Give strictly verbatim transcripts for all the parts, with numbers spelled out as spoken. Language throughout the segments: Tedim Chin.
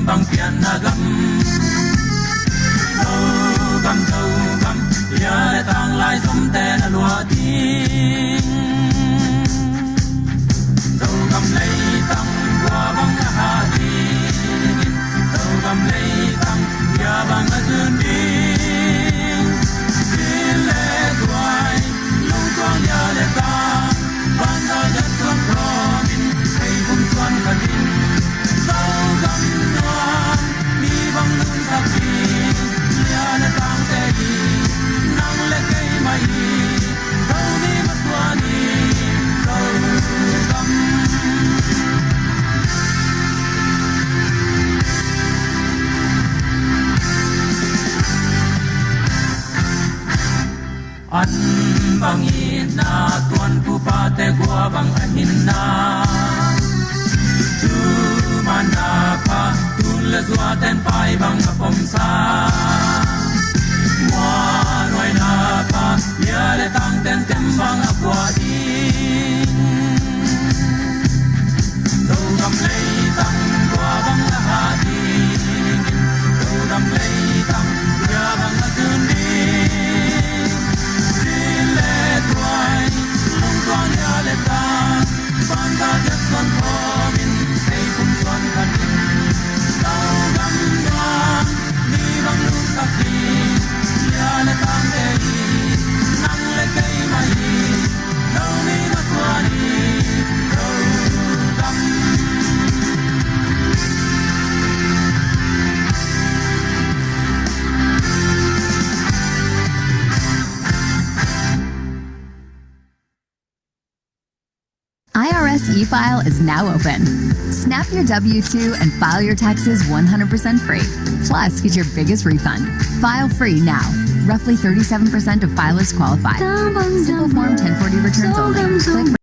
Bang pianna gam, Zogam, Zogam, lia le tang lai zomte na luah ding. Zogam leitang, tua bang na ha ding. Zogam leitang, lia bang na zun ding. Zin le tuai, lungtuang lia le tang, van dal zet suan promin, hei kum suan khatin. Zogam nuam, mi bang nunsak ding, lia le tangte hi, nang le keimah hi, Zomi masuan hi, Zogam. An bang itna tuan pupate gua bang a hinna. Tumanna pa tun le zuaten pai bang a pomsa. Muanuaina pa lia le tangten tem bang a kua ding. Zogam leitang tua bang a ha ding. Zogam leitang tua bang a zun ding. Zin le tuai, lungtuang lia le tang, panta zet suan promin, hei kum suan khatin. Zogam nuam, mi bang nunsak ding, lia le tangte hi, nang le keimah hi, Zomi masuan hi, Zogam. I R S e-file is now open. Snap your W two and file your taxes one hundred percent free. Plus, get your biggest refund. File free now. Roughly thirty-seven percent of filers qualify. Simple form ten forty returns only. Click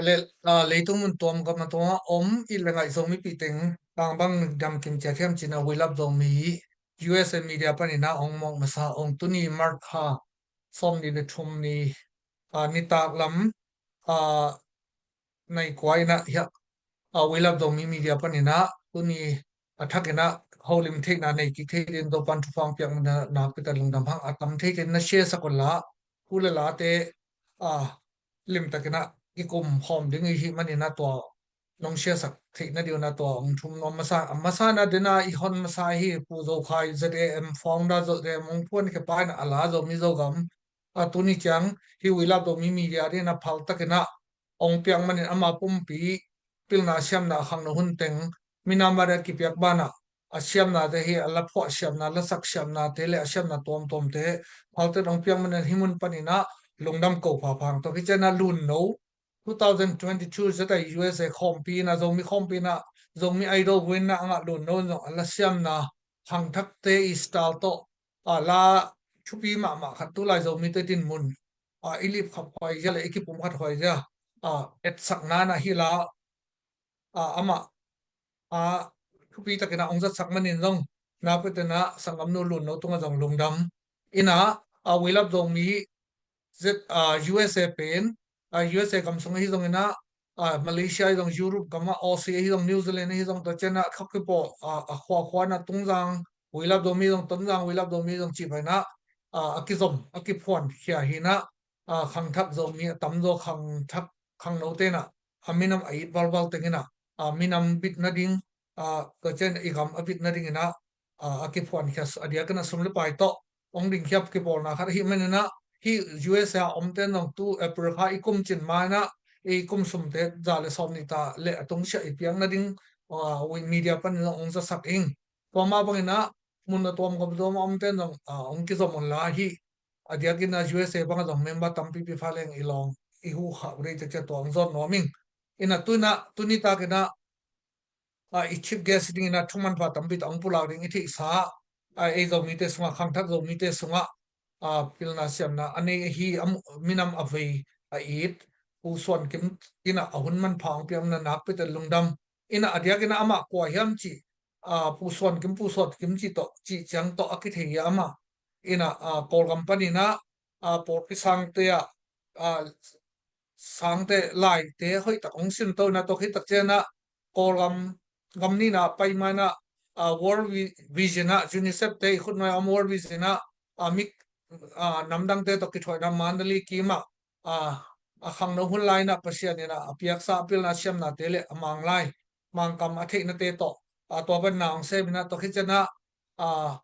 le, ah, leitung mun tuam gam a tuam a om i le ngaih Zomi pih teng tang bang dam kim ciat hiam cin a We Love Zomi U S A media panin a ong mawk masa ong tuni March kha sawm ni le thum ni, ah, nitak lam, ah, nai kua in a hiah, ah, We Love Zomi media panin a tuni a thak in a holim theihna nei kik thei ding Topan thupha piak man a nakpi tak lungdam hang a tam thei ding na share sak un la, pu le late, ah, limtakin a i kum hawm ding i hih manin a tua nong share sak theih na ding un a tua ong thum nuam masa, a masa na dena i hon masa hi Pu Zo Khai Z A M founder Zo Z A M ong phuan khe pa in a la Zomi Zogam a tuni ciang hi We Love Zomi media ding a phal takin a ong piak manin ama pumpi pilna siamna a khangno hun teng minam a kipiak banah a siamnate hi a la phuah siamna, la sak siamnate le a siamna tuamtuamte phalte ong piak manin hi mun panin a lungdam ko phaphang tawh hi cian a Lunno two thousand twenty-two Z A U S A khawmpi in a Zomi khawmpi in a Zomi Idol win na a ngah Lunno in zong a la siamna khangthakte i style tawh a la thupi mahmah khat tu lai Zomite dinmun a i lip khap huai zia le i kipum khat huai zia a etsakna na hi la a amah a thupi takin a ong zatsak manin zong nakpi takin a sanggamnu Lunno tungah zong lungdam in a a We Love Zomi Z, a, U S A pen, a, U S A gam sung ahi zongin a, a, Malaysia ahi zong, Europe gam ah, Aussie ahi zong, New Zealand ahi zong, tua ciang a kha kipawl, a, a khuakhua in a Tungzang We Love Zomi zong, Tonzang We Love Zomi zong cih pai in a, a, a kizom, a kiphuan khia hi in a, a, khangthak Zomi a tamzaw khangthak khangnote in a, a minam a it valval teng in a, a, minam bit nading, a, tua ciang i gam a bit nading in a, a, a kiphuan khia a diakin a sum le pai tawh ong dingkhia kipawlna khat ahih manin a, hih U S A a omte in zong tu April kha i kum cin ma in a, i kum sumte za le sawm nih ta le a tungsiah i piak nading, a, media panin zong ong zasak ing. Tua mah bangin a mun a tuam gam tuam a omte in zong, a, ong kizom un la hih a diakin a U S A bang a zong member tampipi pha leng i lawng i hu kha uh dei ciacia tua ong zawn nuam ing. In a tu in a tuni takin a, a, i chief guest dingin a thu manpha tampi tawh ong pulak ding i theihsa, a, ei Zomite sungah, khangthak Zomite sungah, a, pilna siamna a nei ahi a mu-, minam a vei a it Pu Suan Kim in a a hun manpha ong piak na nakpi takin lungdam. In a a diakin a amah kua hiam cih, a, Pu Suan Kim, Pu Suan Kim cih tawh, cih ciang tawh a kithei a amah. In a, a, Kawlgam panin a, a, pawlpi sangte ah, a, sangte laite hoih tak ong sim to in a tua khit tak ciang a, Kawlgam gam nihna pai manah, a, World Vi-, Vision ah, UNICEF te i khutnuai a om World Vision ah, a, mi, a, namdangte tawh kithuaina Mandalay kimah, a, a khangno hun lai inah Pasian inah a piaksa a pilna siamnate le a Manglai Mangkam a theihnate tawh, a, tua pan na hong sem inah tua khit cianah, a,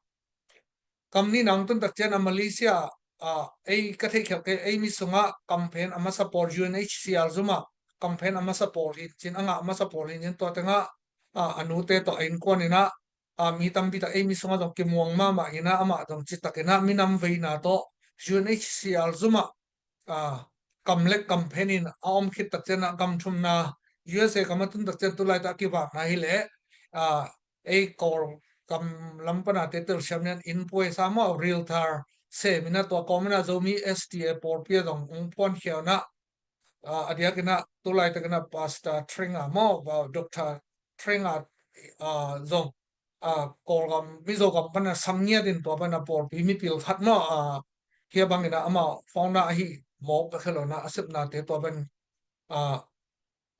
kam nih nang tun tak cian a Malaysia, a, ei ka theih khial kei, ei mi sungah campaign a masa pawl U N H C R zum ah campaign a masa pawl hi cin, a ngah a masa pawl hi cin, tua tengah, a, a nute tawh a innkuan inah, a, mi tampi tak ei mi sungah zong kimuang mahmah inah amah zong citak inah minam veina tawh U N H C R zum ah, a, kam le campaign in a om khit tak cianah gam thumna U S A kam a tun tak cian tulaitak a kivakna hi leh, a, ei Kawlgam lam pana te telsiam nian inn puai sa maw, realtor sem inah tua kawm inah Zomi S D A pawlpi ah zong ong phuankhia inah, a, a diak inah tulaitak inah Pastor Thringa maw, a, Doctor Thringa, a, zong, a, Kawlgam Mizogam pana sam ngiat in tua pana pawlpi mipil khat maw, a, hia bang inah amah founder ahi mawk a khel lo inah a sepnate tua pan, a,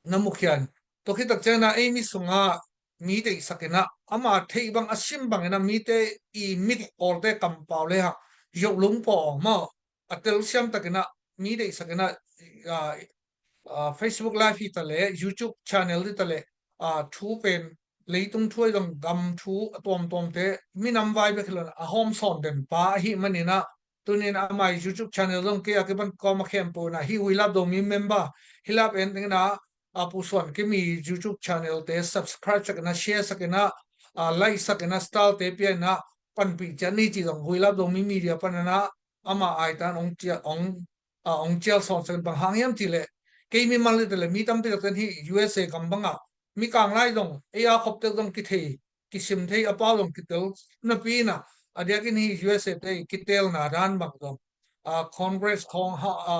na mukhian. Tua khit tak cianah ei mi sungah mi deihsak inah ama theih bang a sim bang inah mite i mit Kawlte kampau le hang yoh lung pawh awng maw, a telsiam tak inah mi deihsak inah, a, a, Facebook Live hi ta leh, YouTube channel hi ta leh, a, thu pen leitung thu ahi zong gam thu a tuamtuamte minam vai bek hi lo inah a hawm sawn den pa ahi man inah, tunin amah i YouTube channel zong kei a kipan kawm a khempeuh inah hih We Love Zomi member hi lap en ding inah, a, Pu Suan Kim i YouTube channel te subscribe sak inah, share sak inah, a, like sak inah, star te pia inah panpih ciat ni ci zong We Love Zomi media pan inah ama aitan ong cia, ong, a, ong cial sawn sak in, bang hang hiam cih leh kei mimal hi ta leh mi tampi tak ten hih U S A gam bangah mi kanglai zong ei a khop tek zong kithei kisim thei a pau zong kitel napi inah, a diakin hih U S A te kitelna dan bang zong, a, Congress khawng ha, a,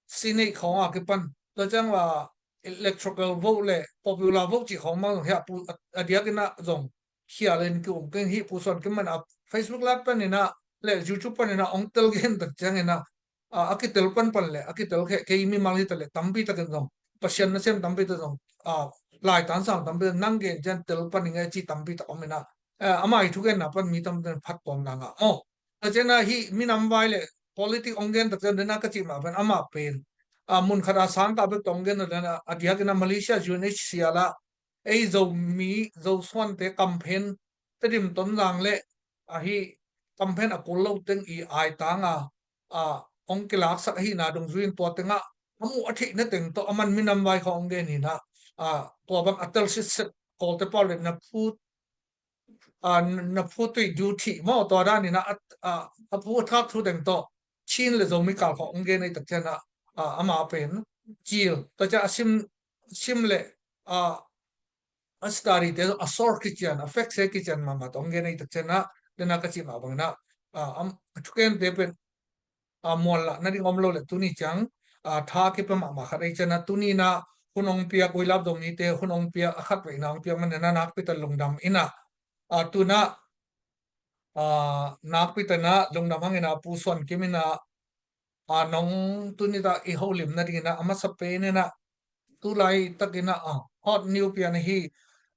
Senate khawng a kipan tua ciang la electoral vote le popular vote cih khawng bang zong hiah pu, a, a diak inah zong khial in ki-um keng hih Pu Suan Kim man a Facebook Live pan inah le YouTube pan inah ong tel gen tak ciang inah, a, a kitel panpan le a kitel khe kei mimal hi ta leh tampi takin zong Pasian nasem tampi tak zong, a, laitan sang tampi tak nang gen cian tel pan i ngai ci tampi tak om inah, a, amah i thugenna pan mi tampi tak phattuamna ngah maw. A cianah hih minam vai le politic ong gen tak cian dena ka cih mah pen amah pen, a, mun khat a sangkah bek tawh ong gen dena a diak inah Malaysia U N H C R ah ei Zomi Zosuante campaign Tedim Tonzang le ahi campaign a kul lo teng i aitang a, a, ong kilaksak ahihna dungzui in tua tengah a muh a theihna teng tawh a man minam vai khawng ong gen inah, a, tua bang a tel sitset Kawlte pau le na phu, a, na phu tui duty maw, tua dan inah a, a, a phu a thak thu teng tawh Chin le Zomi kal khawng ong gen ei tak cianah, a, amah pen cil tua ciah a sim, sim le, a, a study te a source kician, a fact se kician mahmah tawh ong gen ei tak cianah dena ka cih mah bang inah, a, am, a thuken te pen, a, mual lah nading om lo le tuni ciang, a, tha kipia mahmah khat ei cianah tuni inah hun ong piak We Love Zomi te hun ong piak a khat vei inah ong piak man inah nakpi tak lungdam inah, a, tunah, a, nakpi tak inah lungdam hang inah Pu Suan Kim inah, a, nong tuni tak i holim nading inah a masa pen inah tulaitak inah, a, hot new pian ahi,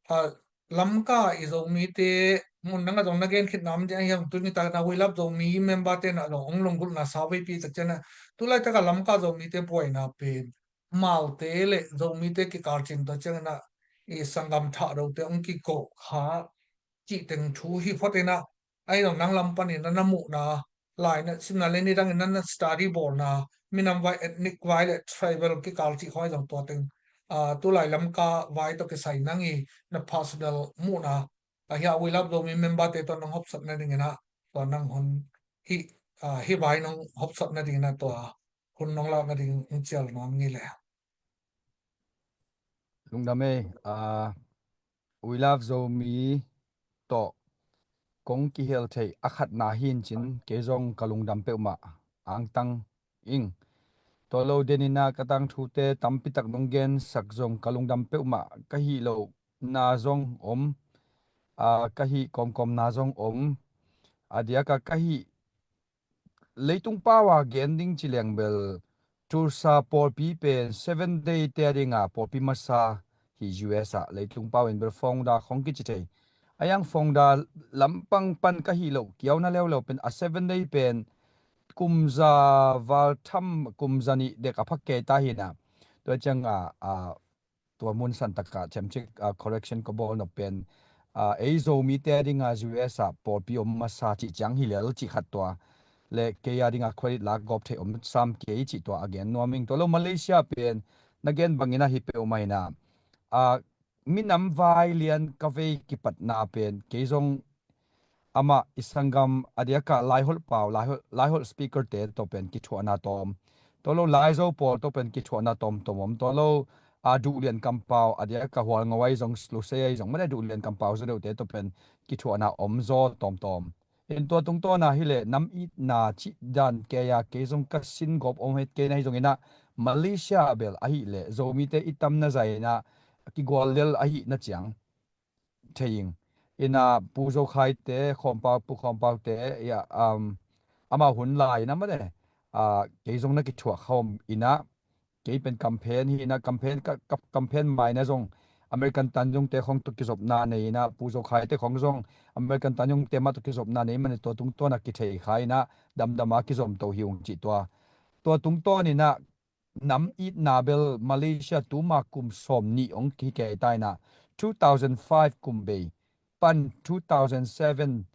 a, Lamka i Zomite mun dang a zong na gen khit nam ding ahi hang tuni tak inah We Love Zomi member te inah zong ong lunggulhna sau veipi tak cianah tulaitak a Lamka Zomite buaina pen Malte le Zomite kikal cin tua ciang inah i sanggam thahdote ong kiko kha cih teng thu hi phot inah, ahi zong nang lam panin na, na muhna lai na simna le nidangin na, na study bawlna minam vai, ethnic vai le tribal kikal cih khawng ahi zong tua teng, a, tulai Lamka vai tawh kisai nang i na personal muhna ahi a We Love Zomi member te tawh nong hopsat nading inah tua nang hun hih, a, hih vai nong hopsat nading inah tua hun nong lak nading ong cial nuam ni le. Lungdam ei, a, We Love Zomi tawh kong kihel theih a khatna hi in cin kei zong ka lungdam peuhmah angtang ing. Tua lo den inah ka tangthute tampi tak nong gensak zong ka lungdam peuhmah ka hih lohna zong om, a, ka hih kawmkawmna zong om. A diak a ka hih leitung pau a gen ding ci leng bel Tulsa pawlpi pen Seven Day te a ding a pawlpi masa hi. U S ah leitung pau in bel founder khong kici thei. A yang founder lampang pan ka hih loh kiauna leuleu pen a Seventh Day pen kum za val tham kum za nih dek a phak kei ta hi na. Tua ciang a, a, tua mun san takah themcik, a, correction ka bawl nop pen, a, ei Zomite a dinga U S ah pawlpi om masa cih ciang hi lel cih khat tua. Le kei a dinga credit lak gawp thei om sam kei cih tua a gen nuam ing. Tua lo Malaysia pen na gen bangin a hi peuhmah hi na. A, minam vai lian ka vei kipatna pen kei zong amah i sanggam a diakah Laiholh pau, Laiholh, Laiholh speaker te tawh pen kithuahna tawm. Tua lo Laizo pawl tawh pen kithuahna tawmtawm om. Tua lo, a, Duhlian kampau a diakah Hualngo ahi zong, Lusei ahi zong, mane Duhlian kampau zaw deuhte tawh pen kithuahna om zaw tawmtawm. In tua tungtawna hileh nam itna cih dan kei a kei zong ka sin gawp om het kei na hi zongin ah Malaysia bel ahileh Zomite i tamna zai in ah kigual lel ahih na ciang thei ing. Ina Pu Zo Khai te, Khawmpau, Pu Khawmpau te, ia, um, amau hun lai na mane, a, kei zong na kithuah khawm ina, kei pen campaign hi ina, campaign ka, ka, campaign mai na zong American tanzung te khong tuk kizopna nei ina, Pu Zo Khai te khong zong American tanzung te mah tuk kizopna nei mane tua tungtawn a kithei kha ina, damdama kizom to hi ung cih tua. Tua tungtawn ina, nam itna bel Malaysia tuma kum sawm nih ong kikei ta ina, two thousand five kum bei pan two thousand seven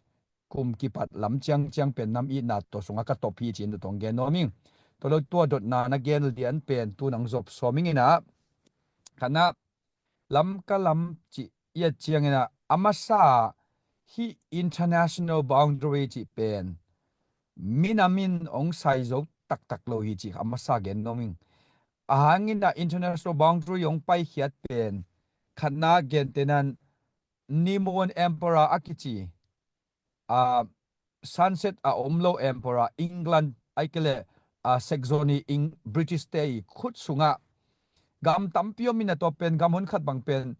kum kipat lam ciangciang pen nam itna tua sungah ka tawp hi ci-in tua tong gen nuam ing. Tua lo tua dotna na gen lian pen tu nang zop sawm ing ina, khatna Lamka lam cih i et ciangin ah, a masa hih international boundary cih pen minam in ong sai zo taktak lo hi cih a masa gen nuam ing. A hangin ah international boundary ong paikhiat pen khatna gentehna Nimon Emperor a kici, a, sunset a om lo emperor England ai kele, a, Saxony ing British te i khut sungah gam tampi om ina tua pen gam hun khat bang pen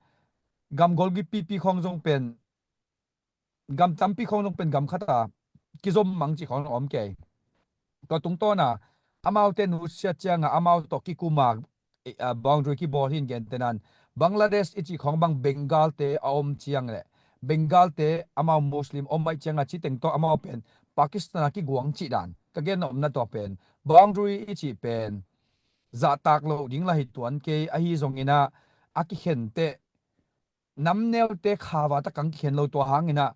gam golgi pipi khong zong pen gam tampi khong zong pen gam khat a kizom mang cih khong zong om kei. Tua tungtawn a amaute nusia cianga amau tawh kikuma, eh, ah, boundary kibawl hin gentehna Bangladesh i cih khong bang Bengal te a om ciang le Bengal te amau Muslim om mai cianga citeng tawh amau pen Pakistan a kiguang cih dan ka gen omna tua pen boundary i cih pen zahtak lo ding la hi tuan kei ahi zongin ah a kikhen teh nam neute khava tak ang kikhen lo tua hangin ah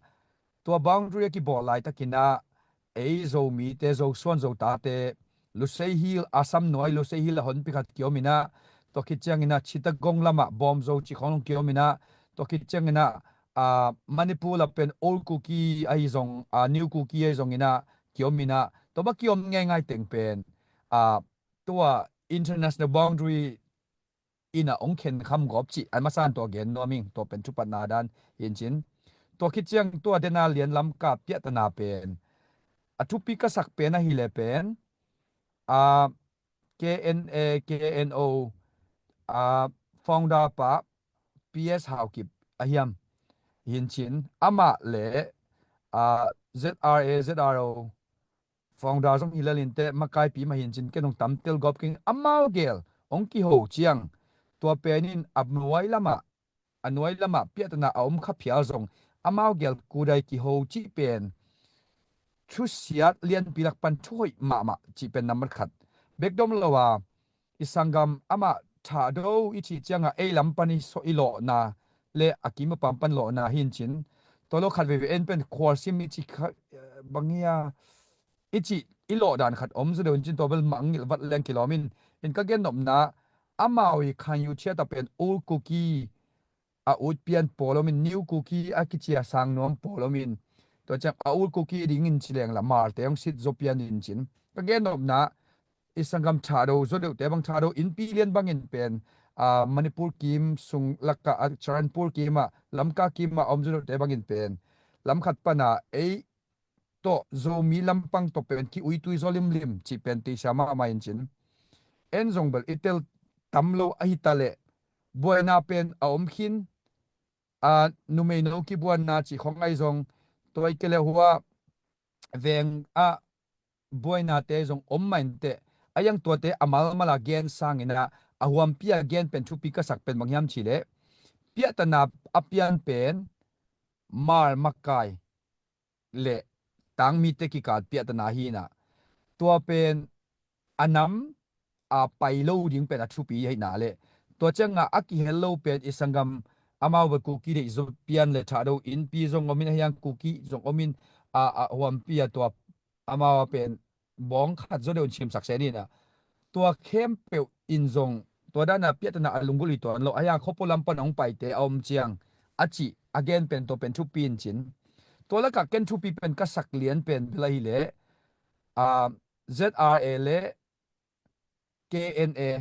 tua boundary a kibawl laitakin ah ei Zomite, Zosuan Zotate, Lusei Hill, Assam nuai Lusei Hill a honpi khat kiom ina, tua khit ciangin ah Chittagong lamah Bawm Zo cih khong kiom ina, tua khit ciangin ah, ah, Manipur la pen Old Kuki ahi zong, ah, New Kuki ahi zongin ah kiom ina, tua ba kiom ngeingai teng pen, ah, tua international boundary ina ong khen kham gawp cih a masa in tua gen nuam ing, tua pen thupatna dan hi in cin. Tua khit ciang tua dena lian Lamka piahtana pen a thupi ka sak pen ahi le pen, a, K N A, K N O, a, founder pa P S Haokip a hiam hi in cin, amah le, a, Z R A, Z R O founder zong hi lel in teh makaipi mah hi in cin, ken ong tam tel gawp keng, amau gel ong kiho ciang tua pen in a nuai lamah, a nuai lamah piahtana a om kha phial zong amau gel kudai kiho cih pen thusiat lianpi lak pan thuhoih mahmah cih pen nambat khat. Bek dom lo a i sanggam amah Thado i cih cianga ei lam pan i sawh i lawhna le a kim a pam pan lawhna hi in cin. Tua lo khat veve en pen khualsim i cih kha, eh, bang hi a i cih i lawh dan khat om zaw deuh in cin, tua bel mangngilh vat leng kilawm in, in ka gen nopna amau i khan yu thiat a pen Old Kuki a ut pian pawl om in, New Kuki a kici a sang nuam pawl om in, tua ciang a Old Kuki dingin ci leng la malte hong sit zaw pian in cin. Ka gen nopna i sanggam Thado zaw deuhte bang Thado innpi lian bangin pen, a, Manipur kim sung lakah, a, Churachandpur kim ah Lamka kim ah om zaw deuhte bangin pen lam khat pana ei tawh Zomi lampang tawh pen ki-uitui zaw limlim cih pen teisa mahmah in cin. En zong bel i tel tam lo ahi ta leh buaina pen a om khin, a, numeino kibuanna cih khong ahi zong, tua i kele hua veng ah buainate zong om mah in teh, a yang tuate a malmal a gen sangin ah a huampi a gen pen thupi ka sak pen bang hiam cih leh piahtana a pian pen Hmar makai le tangmite kikal piahtana hi inah, tua pen a nam a pai lo ding pen a thupi hi na le, tua ciangah a kihel lo pen i sanggam amau bel Kuki deih zo pian le Thado innpi zong om in, a hiang Kuki zong om in, a, a huampi a tua amau a pen bawng khat zaw deuh in simsak se ni inah, tua khempeuh in zong tua dana piahtana a lunggulh hi tuan lo, a hiang khuapua lam pan hong paite a om ciang a cih a gen pen tua pen thupi in cin. Tua lakah ken thupi pen ka sak lian pen bel ahileh, a, Z R A le K N A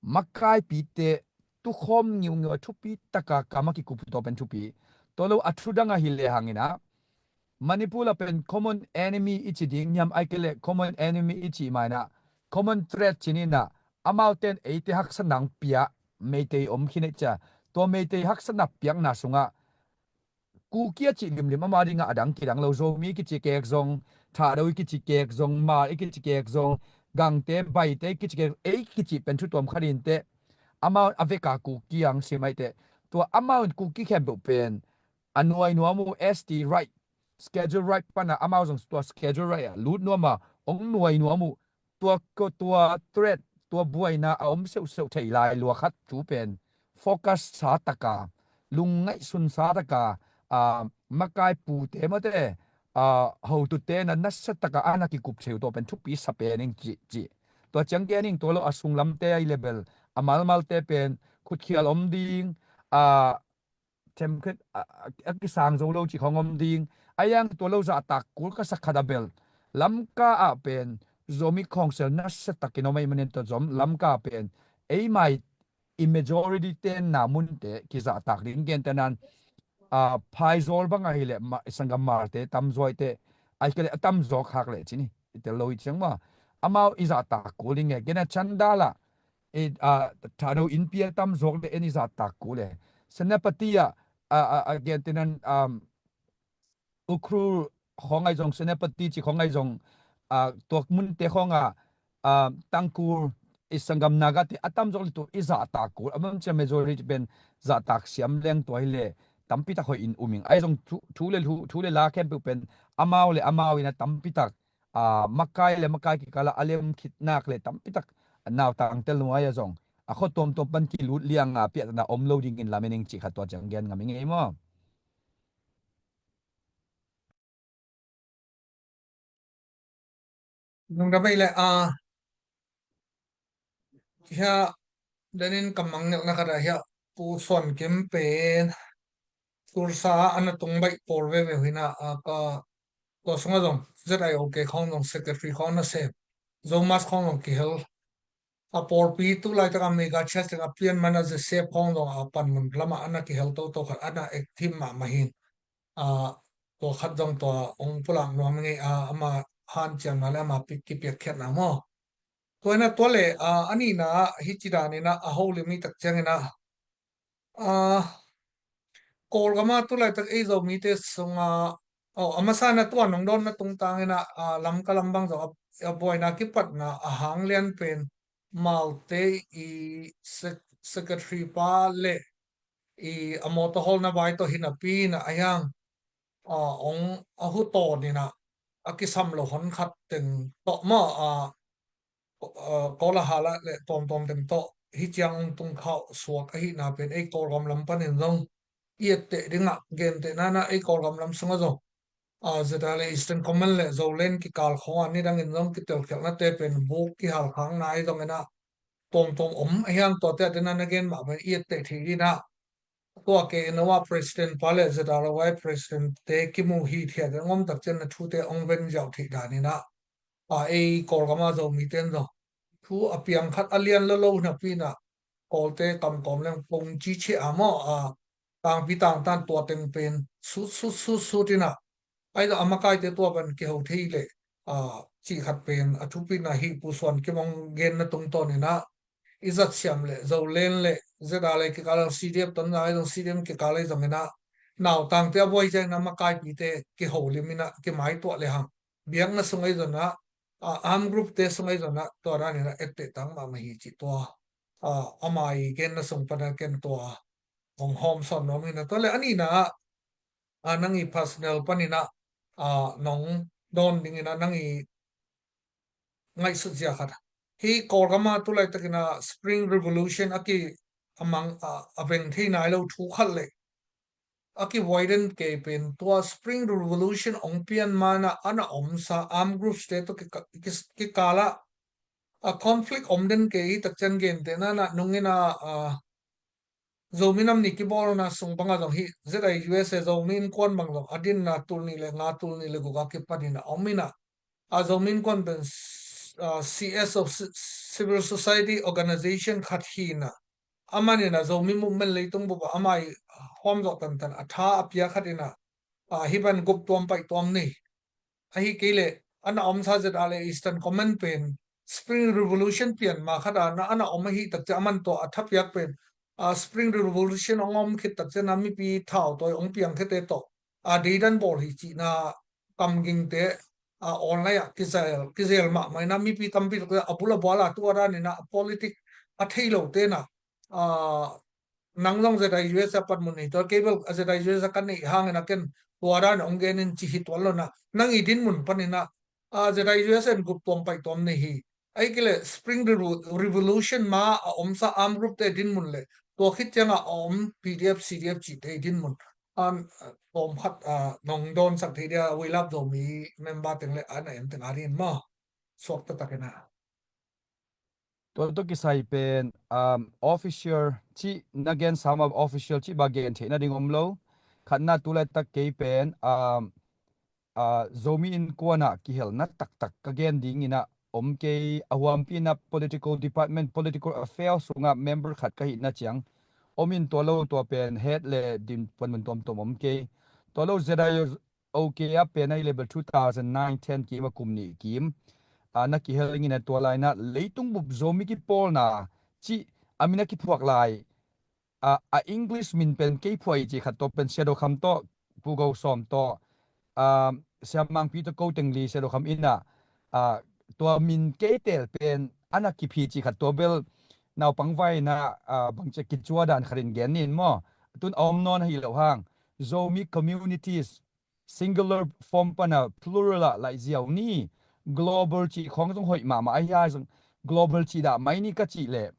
makaipite tukhawm ngiungiu a thupi taka kam a kikup hi tua pen thupi. Tua lo a thu dang ahi le hang inah, Manipur ah pen common enemy i ci ding hiam, ahih kei leh common enemy i cih ma inah, common threat ci ni inah, amaute in eite haksatna hong pia, Meitei om khin ei cia. Tua Meitei haksatna piakna sungah Kuki a cih limlim ama dingah a dang kidang lo, Zomi kici kek zong, Thado i kici kek zong, Hmar i kici kek zong, Gangte, Baite i kici kek, ei kici pen thu tuam khat inteh, amau a veka Kuki ang sim ahih teh, tua amau in Kuki khempeuh pen a nuai nuam uh, S T right, schedule right pana amau zong tua schedule right ah lut nuam a, hong nuai nuam uh, tua ko, tua threat, tua buaina a om seuhseuh thei lai lua khat thu pen focus sa taka, lungngaihsun sa taka, a, makai pute mate, a, hotute na nasa taka ana kikup theu tua pen thupi sa pen ing ci, ci. Tua ciang gen ing, tua lo a sunglamte a i le bel a malmalte pen khutkhial om ding, a, themkhat a, a, a kisang zo lo cih khong om ding. A hiang tua lo zahtak kul ka sak khat a bel Lamka ah pen Zomi Council nasa takin om ahih manin tua zong Lamka pen eimai i majority tenna munte kizahtak ding, gentehna in, a, Phaizawl bang ahileh ma, i sanggam Hmarte tamzaw ahih teh, ahih kei leh a tamzaw khak leh ci ni, i tel lo hi ciang maw, amau i zahtak kul ding e. Gentehna Chandel ah, i, a, Thado innpi a tamzaw le en i zahtak kul e. Senapati ah, a, a, a, gentehna in, um, Ukhrul khawng ahi zong, Senapati ci khawng ahi zong, a, tua munte khawngah, a, Tangkhul, i sanggam Nagate a tamzaw le tua i zahtak kul, a bang cia majority pen zahtak siam leng tua hileh tampitak hoih in um ing. Ahi zong thu, thu le thu, thu le la khempeuh pen amau le amau in a tampitak, a, makai le makai kikalah a lem khitnak le tampitak a nautang tel nuai a zong a khua tuamtuam pan kilut lianga piahtana om lo dingin lamen ing cih khat tua ciang gen ngam ing ei maw? Nung da bei le a, hia, danin ka mangngilhna khat ah hia, Pu Suan Kim pen Tulsa ah ana tung baih pawl veve uh hi na, a, ka, tua sungah zong Z I O K khawng zong secretary khawng na sem, Zomas khawng zong kihel. A pawlpi tu laitak a mega church teng a pian man a Joseph khawng zong a panmun lamah ana kihel toto khat, ana active mahmah hi. A, tua khat zong tua hong pulak nuam ngei a, ama hanciamna le ama pi, kipiakkhiatna maw. Tua in a tua le, a, a nihna ah hih ci danin a, a holim i tak ciangin a, a, Kawlgam ah tu laitak ei Zomite sungah, oh, a masa in a tua nong dawnna tungtangin a, a, Lamka lam bang zong a, a buaina kipatna a hang lian pen Malte i sec-, secretary pa le i a mawtaw hawlna vai tawh hi napi in a, a hiang, a, hong a hu tawn in a, a kisam lo hon khat teng tawh maw, a, a, Kawl a hal ah le tawmtawm teng tawh hih ciang hong tung khauh suak ahihna pen ei Kawlgam lam panin zong i etteh dingah, gentehna in a ei Kawlgam lam sungah zong, a, Z R A le Eastern Command le Zoland kikal khawngah nidangin zong kitelkhialhnate pen buk kihal khakna ahi zongin a, tawmtawm om a hiang, tuate a dena na gen mah pen i etteh thei ding a, tua K N O a president pa le Z R O a president te kimu hithiat in a om tak ciang a thute hong ven ziau theih danin a, a, ei Kawlgam a Zomite in zong thu a piang khat a lian lo lo napi in a, Kawlte kamkawm leng pong ci ciah a maw, a, tangpi tangtan tua teng pen sut sut sut sut in a, ahi zong a makaite tua pan kiho thei leh, a, cih khat pen a thupina hi. Pu Suan Kim hong genna tungtawn in a, i zat siam le Zoland le Z R A le kikal a, C D F tonzang ahi zong, C D F kikal ahi zongin a, nautangte a buai ciangin a makaipite kiholim in a, kimaituah le hang, biakna sung ahi zong a, a, arm group te sung ahi zong a, tua danin a etteh tang mahmah hi cih tua, a, ama i genna sung pan a ken tua hong hawm sawn nuam hi na. Tua le a nihna ah, a, nang i personal panin ah, a, nong dawn dingin ah nang i ngaihsut zia khat. Hih Kawlgam ah tu laitakin ah Spring Revolution a ki a mang, a, a veng thei nai lo thu khat le a ki widen kei pen tua Spring Revolution hong pian ma-in ah a na omsa armed groups te tawh kika-, ki, kikal ah a conflict om den kei hi. Tak ciang gentehna-in ah nungin ah, a, Zomi Nam Ni kibawlna sung bangah zong hih Z I U S A Zomi Innkuan bang zong a dinna tul nih le nga, tul nih le guk a kipanin ah om in ah, a, Zomi Innkuan pen, a, C S O, ci-, civil society organization khat hi in ah, a manin ah Zomi movement leitung bup ah ama i hawm zawh tantan a tha a pia khat in ah, a, hih bang gup tuam paih tuam nei. Ahi kei leh a na omsa Z R A Eastern Command pen Spring Revolution pian ma khat ah na a na om ahi tak ciang a man tua a thapiak pen, a, Spring Revolution hong om khit tak ciang a mipi thau tawi hong piang khete tawh, a, deidan bawl hi cihna kamgingte, a, online ah kizel, kizel mahmah in ah mipi tampi tak a bul a bual a tua dan in ah politic a thei lote in ah, a, nang zong Z I U S A panmun nei tuan, kei bel a Z I U S A ka neih hangin a ken tua dan hong gen in ci hi tuan lo in ah, nang i dinmun panin ah, a, Z I U S A in gup tuam paih tuam nei hi. Ahi kei leh Spring Revo-, Revolution ma a omsa armed group te dinmun le tua khit ciang a om P D F, C D F cihte dinmun, a, tawm khat, a, nong dawnsak thei dia, We Love Zomi member teng le a na en teng a ding maw? Suak taktak in ah. Tua tawh kisai pen, um, official cih na gen sam a official cih bang gen theih nading om lo. Khatna tu laitak kei pen, um, a, Zomi Innkuan ah kihelna taktak ka gen ding in ah om kei, a huampi in ah political department, political affairs sungah member khat ka hihna ciang om in tua lo tua pen het le din panmun tuamtuam om kei. Tua lo Z I U S A a pen ahi leh bel two thousand nine ten kim a kum nih kim, a, na kihel ing in ah tua lai in ah leitung bup Zomi kipawlna cih a min a kiphuak lai, a, a English min pen kei phuah hi cih khat tua pen Sia Do Kham tawh, Pu Go Sawm tawh, a, Sia Mang Pi tawh ko teng li Sia Do Kham in ah, a, tua min kei teel pen a na kip hi cih khat tua bel naupang vai in ah, a, bangci a kicua dan khat in gen ning maw? Tun a om nawn ahi lo hang Zomi communities singular form pan a plural ah laih ziau ni. Global cih khawng zong hoih mahmah ahi a zong global cih dah mai ni ka cih leh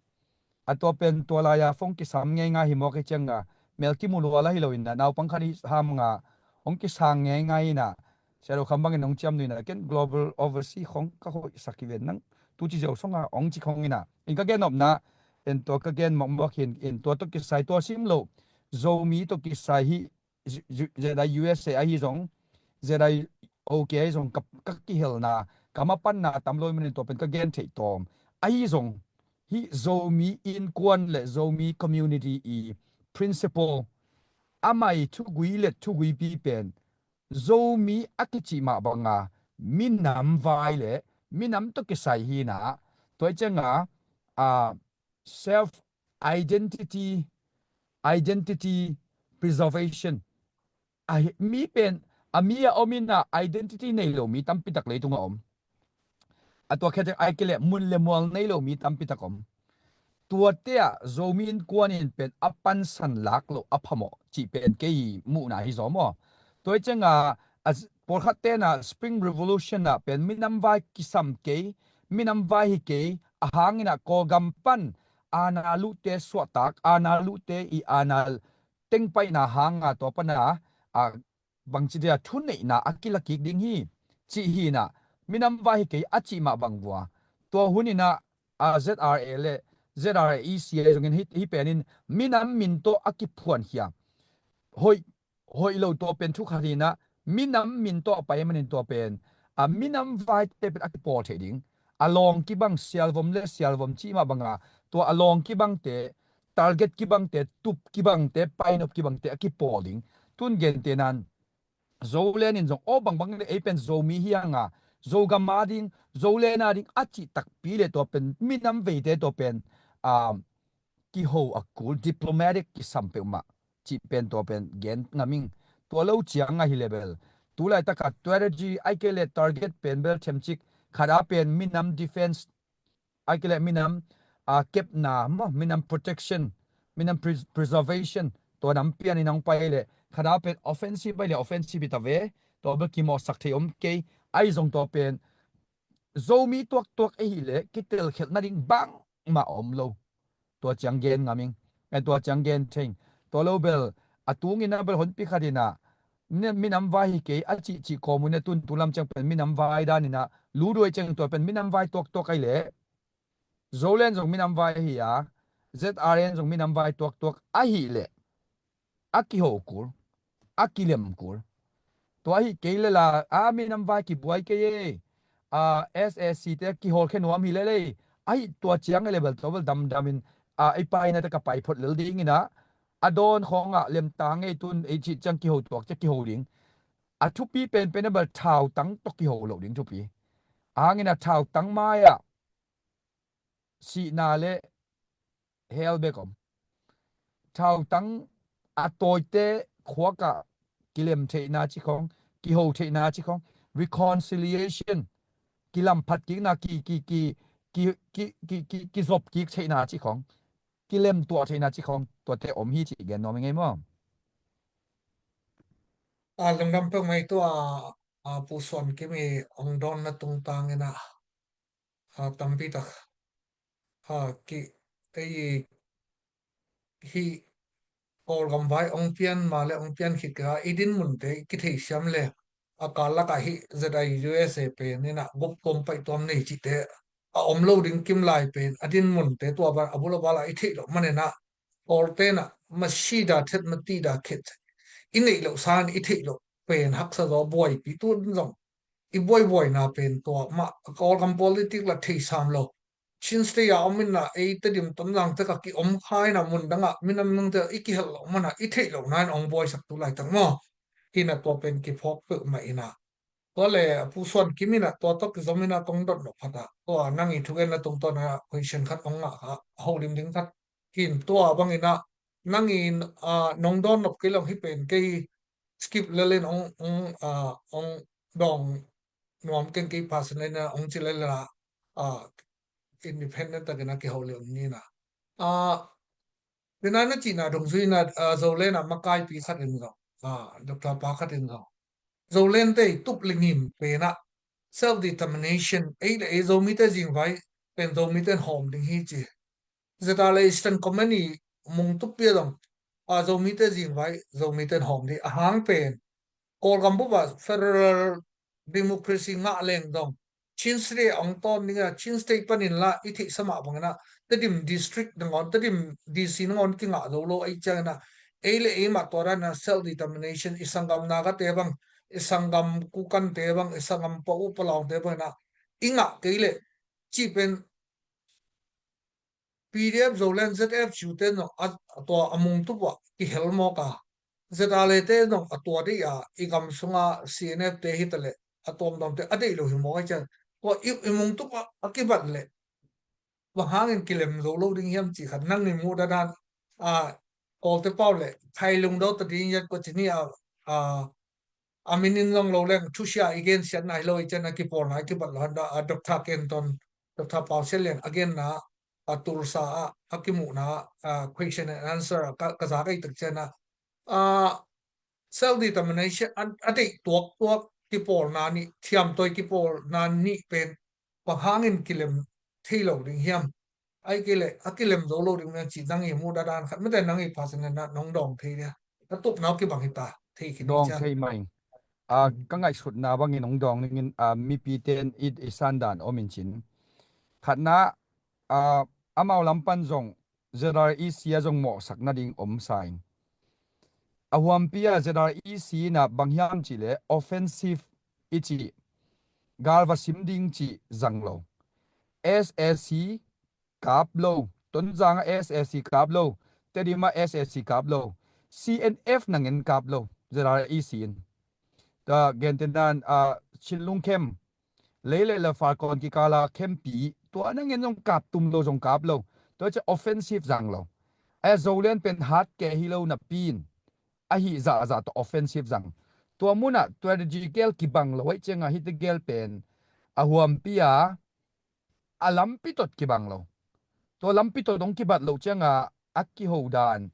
a tua pen tua lai-a hong kisam ngeingai hi mawk hi ciang a, mel kimu lua la hi lo in ah naupang khat hi ham nga hong kisang ngeingai in ah, Sia Do Kham bangin hong ciam nuih in ah ken global overseas khawng ka hoihsak hi ven nang tu ci ziau song a hong ci khawng in ah. In ka gen nopna, in tua ka gen mawkmawk hi in, in tua tawh kisai tua sim lo Zomi tawh kisai hi, Z-, Z-, Z I U S A ahi zong, Z I O K ahi zong ka, ka kihelna, ka mapanna tam lo ahih manin tua pen ka gen theih tawm. Ahi zong, hih Zomi Innkuan le Zomi community i principle, amah i thugui le thuguipi pen Zomi a kicih mah banga minam vai le minam tawh kisai hi in ah, tua hi ciang a, a, self identity, identity preservation. A hi, mi pen, a mi a om in ah identity nei lo mi tampi tak leitung a om. A tua khit ciang ahih kei leh mun le mual nei lo mi tampi tak om. Tuate ah Zomi Innkuan in pen a pansan lak loh a phamawh cih pen kei muhna hi zaw maw? Tua hi ciang a, a, pawlkhat ten ah Spring Revolution ah pen minam vai kisam kei, minam vai hi kei, a hang in ah Kawlgam pan aana luhte suahtak, aana luhte i aana tengpaihna hang a tua pan a, a, bangci dia thuneihna a kila kik ding hi, cih hi in ah, minam vai hi kei a cih mah bang vua. Tua hun in ah, a, Z R A le Z R A E C a zongin hih, hih pen in minam min tawh a kiphuankhia. Hoih, hoih lo tua pen thu khat hi in ah, minam min tawh a pai ahih manin tua pen, a, minam vaite pen a kipawl theih ding. A lawng kibang sialvom le sialvom cih mah banga, tua a lawng kibangte, target kibangte, tup kibangte, painop kibangte a kipawl ding. Tun gentehna in, Zoland in zong aw bangbang le ei pen Zomi hi hang a, Zogam a ding, Zoland a ding a cih takpi le tua pen minam veite tua pen, um, kiho a kul, diplomatic kisam peuhmah cih pen tua pen gen ngam ing. Tua lo ciang ahi leh bel tu laitak a strategy ahih kei leh target pen bel themcik, khat a pen minam defense, ahih kei leh minam, a, kepna maw, minam protection, minam pres-, preservation, Tua nam pian in hong pai leh khat a pen offensive pai leh offensive hi ta ve. Tua bel kimawhsak thei om kei. Ahi zong tua pen Zomi tuaktuak ahih leh kitelkhialh nading bangmah a om lo. Tua ciang gen ngam ing. Tua ciang gen thei ing. Tua lo bel a tungin a bel honpi khat in a minam vai hi kei a cihcih kawm un a tun tu lam ciang pen minam vai dan in a luduai ciang tua pen minam vai tuaktuak ahih leh Zoland zong minam vai ahi a, Z R N zong minam vai tuaktuak ahih leh a kiho kul, a kilem kul. Tua ahi kei le la a minam vai kibuai kei e. A, S A C te kihawlkhia nuam hi lel e. Ahi tua ciang e le bel tua bel damdam in a, ei paina te ka pai phot lel ding in a, a dawn khawng ah lemtang e tun ei cih ciang kiho tuak ciang kiho ding. A thupi penpen a bel thautang tawh kiho lo ding thupi. A hang in a thautang mai ah sihna le hell bek om. Thautang a tawite khuak ah kilem theihna ci khawng, kiho theihna ci khawng, reconciliation, kilamphat kikna, ki, ki, ki, ki, ki, ki, ki, kizop kik theihna ci khawng, kilem tuah theihna ci khawng, tuate om hi cih gen nuam ing ei maw? A, lungdam peuhmah tua, a, Pu Suan Kim i hong dawnna tungtang in a, a, tampi tak, a, ki, ei, hih Kawlgam vai hong pian mah le hong pian khit kei a, i dinmunte i kitheisiam le a kal lakah hih Z I U S A pen in a guptuam paihtuam nei cihte a om lo ding kim lai pen a dinmunte tua bang a bul a bal ah i theih loh man in a Kawlte in a masida thet matida khet i neih loh sangin i theih loh pen haksa zaw buaipi tun zong i buaibuaina pen tua mah Kawlgam politic la thei sam lo. Chin State a om in a ei Tedim Tonzang te ka ki om kha in a mun dang ah minam nang te i kihelh loh man a i theih loh na in hong buaisak tu laitak maw? Hi in a tua pen kiphawk peuhmah in a. Tua le Pu Suan Kim in a tua tawh kizom in a kong dot nop phat a, tua nang i thugenna tungtawn a question khat hong ngah kha, holim ding khat. Hi in tua bang in a nang in, a, nong dawn nop kei long hi pen kei skip lel in hong, hong, a, hong dawng nuam keng kei personal in a hong ci lel in a, a, independent tak in a kiho leh om ni in a. A, Tua na na cihna dungzui in a, a, Zoland a makaipi khat in zong, a, Doctor pa khat in zong, Zoland te i tup le ngim pen a self determination, ei le ei Zomite zingvai pen Zomite in hawm ding hi ci. Zeta le Eastern Command i mungtup pi a zong, a, Zomite zingvai Zomite in hawm ding a hang pen Kawlgam bup ah federal democracy ngah leng zong Chin State hong tawn ding a, Chin State panin la i theihsa mah bangin a, Tedim District nangawn, Tedim D C nangawn kingah zo lo ahih ciangin a, ei le ei mah tua dan a self determination, i sanggam Nagate bang, i sanggam Kukante bang, i sanggam Pau Palaungte bangin a, i ngah kei leh cih pen P D F Zoland Z F U te zong a, a tua a mungtup ah kihel mawk a, Z R A te zong a tua dih a, i gam sunga C N F te hi ta leh a tuamtuamte a deih lo hi mawk a, cian tua i, i mungtup ah a kibat leh bang hangin kilem zo lo ding hiam cih khat nang i muh dadan a, Kawlte pau le thailung do ta ding hiat kua ci ni a, a, a min in zong lo leng thusia i gensiatna hi lo i cian a kipawlna i kibat lo han da, a, Doctor Kenton, Doctor Pau Sian Lian a genna a Tulsa ah a kimuhna, a, question and answer ah ka, ka za ka i tak cian a, a, self determination a, a deih tuaktuak kipawlna nih, thiamtawi kipawlna nih pen bang hangin kilem thei lo ding hiam? Ai kei leh a kilem zo lo ding hiam cih nang i muh dadan khat mite nang i phasin na nong dawng thei dia. A tupna uh kibang hi ta, thei khin hi cian. Dawng thei mai. A, ka ngaihsutna bangin hong dawng ningin, a, mipite in i, i sandan om in cin. Khatna, a, amau lam pan zong Z R E C a zong mawhsak nading om sa in. A huampi a Z R E C in a bang hiam cih leh offensive i cih, galva sim ding cih zang lo. S A C kap lo, Tonzang ah S A C kap lo, Tedim ah S A C kap lo, C N F nang in kap lo, Z R E C in. Tua gentehna in, a, Chinlung khem, lei le le Falkawn kikala khempi, tua nang in zong kap tum lo zong kap lo, tua ciah offensive zang lo. A Zoland pen hat kei hi lo napi in, ahi zahzah tawh offensive zang. Tua munah strategy gel kibang lo, aih ciangah hite gel pen a huampi a, a lampi tot kibang lo. Tua lampi tot hong kibat loh ciangah a kiho dan,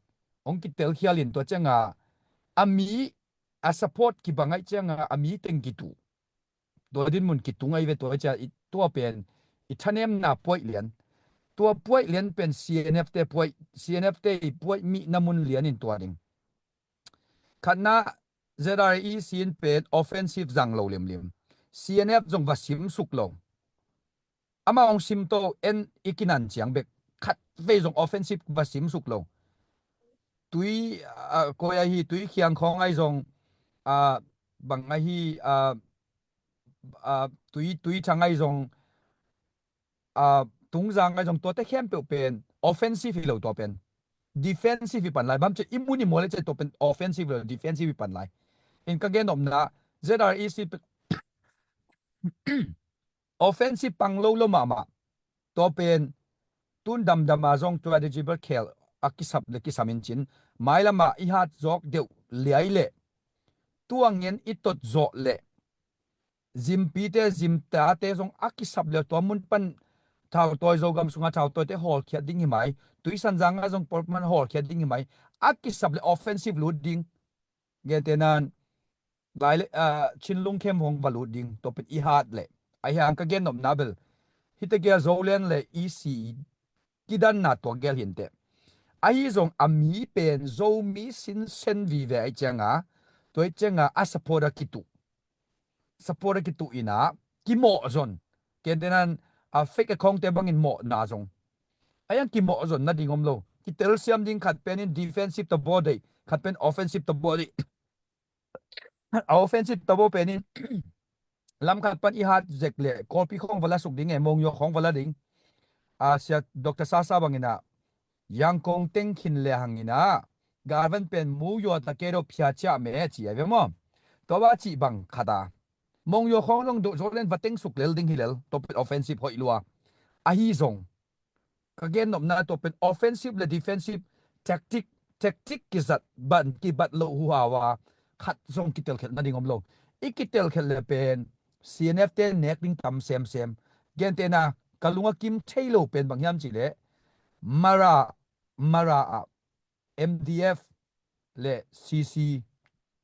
hong kitel khial in tua cianga a mi a support kibang aih cianga a mi teng kitu. Tua dinmun kitung ahi ve tua ciang i tua pen i thanemna puaih lian. Tua puaih lian pen C N F te puaih, C N F te i puaih mihna mun lian in tua ding. Khatna Z R E C in pen offensive zang lo limlim. C N F zong va sim suk lo. Ama hong sim to en i kinan ciang bek khat vei zong offensive va sim suk lo. Tui a koi ahi tui khiang khawng ahi zong a bang ahi a a tui tui thang ahi zong a tungzang ahi zong tuate khempeuh pen offensive hi lo tua pen defensive hi pan lai bam ci i mun i mual le ci tua pen offensive lo defensive hi pan lai. In ka gen nopna Z R E C pen offensive pang lo lo mahmah. Tua pen tun damdam a zong tua digital khel a kisap le kisam in cin mailama i hat zawk deuh liai le tuangin i tot zawh le zimpite zimtate zong a kisap le tua mun pan thautawi Zogam sunga thautawite hawlkhiat ding hi mai. Tuisanzang a zong portman hawlkhiat ding hi mai. A kisap le offensive lut ding. Gentehnan lai le chinlung khem hong va lut ding tua pen i hat le ahi hang ka gen nopna bel hite gel Zoland le E C kidanna tua gel hinte. Ahi zong a mi pen Zomi sinsen vive ahi cianga tua ahi cianga a support a kitu. Support a kitu ina kimawh zon. Gentehnan a fake account te bangin mawhna zong ahi ang kimawh zon nading om lo. Kitel siam ding khat penin defensive tabaw deih khat pen offensive tabaw deih. A offensive tabaw penin lam khat pan i hat zek le Kawlpi khawng va la suk ding e Mongyo khawng va la ding. A sia Doctor Sasa bangina Yangkong teng khin le hangina galvan pen mu yua ta ke do phia chia me ci a ve maw. Tua ba ci bang khata Mongyo khawng zong do Zoland va teng suk lel ding hi lel tua pen offensive hoih lua. Ahi zong ka gen nopna tua pen offensive le defensive tactic tactic kizat ban kibat lo huhau a khat zong kitel khelh nading om lo. I kitel khelh le pen C N F te nek ding tam semsem. Gentehna ka lunga kim thei lo pen bang hiam ci le Mara Mara a M D F le C C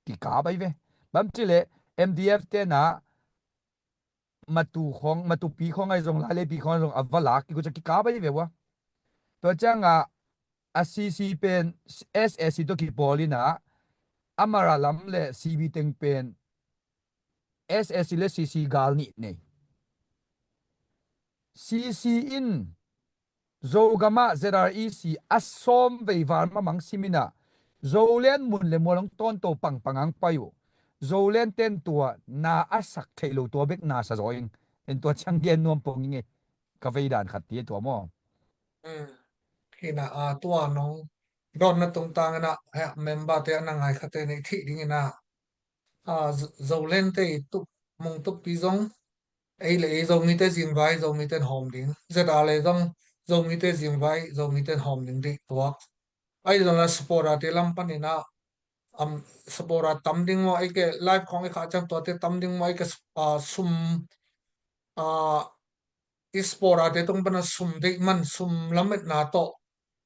kikap ahi ve. Bam ci le M D F tena matu khawng matupi khawng ahi zong laileipi khawng ahi zong a va lak kikuca kikap ahi ve ua. Tua cianga a C C pen S S C tua kipawl ina a Mara lam le C B teng pen S S C le C C gal nih nei. C C in Zogam ah Z R E C a sawm vei val mamang simin ah Zoland mun le mual hong tawnto pangpang ang pai uh. Zoland ten tua na a sak theih lo tua bek na sa zaw ing. En tua ciang gen nuam pong ing e. Ka vei dan khat ti tua maw? Hina a tua nong dawnna tungtang ina member te a na ngai khate nei thih ding ina a Zoland te i tup mung tup pi zong ei le ei Zomite zingvai Zomite hawm ding. Z R le zong Zomite zingvai Zomite hawm ding dih tuak. Ahi zong la supporter te lam panina am supporter tam ding maw ei ke live khawng i khah ciang tuate tam ding maw ei ke sum a i supporter te tung pana sum deih man sum lametna tawh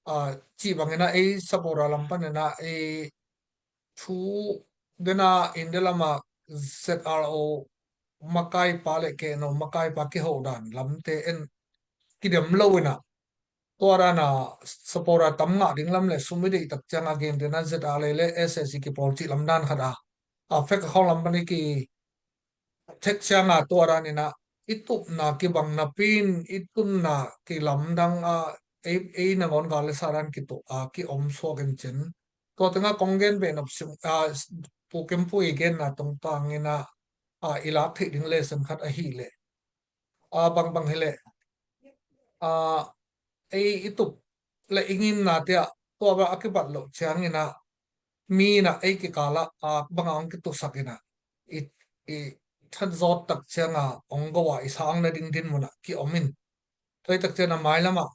a cih bangina ei supporter lam panina ei thu dena India lama Z R O makaipa le keno makaipa kiho dan lamte en kidem lo ina tua dana supporter tam ngah ding lam le sum i deih tak cianga gentehna Z R le le S S C kipawl cih lam dan khat a a fek a khawng lam pan i ki thek cianga tua dan ina i tupna kibang napin i tunna kilamdang a ei nangawn gal le sa dan kituh a kiom suak in cin. Tua tenga kong gen ve nop sim a Pu Kempu i genna tungtang ina a i lak theih ding lesson khat ahi le a bangbang hi le a ei i tup le i ngimna te ah tua bang a kibat loh ciangina mi ina ei kikala a banga hong kitusak ina i i that zawt tak cianga hong go a i sang nading dinmuna kiom in. Tua i tak cianga mailama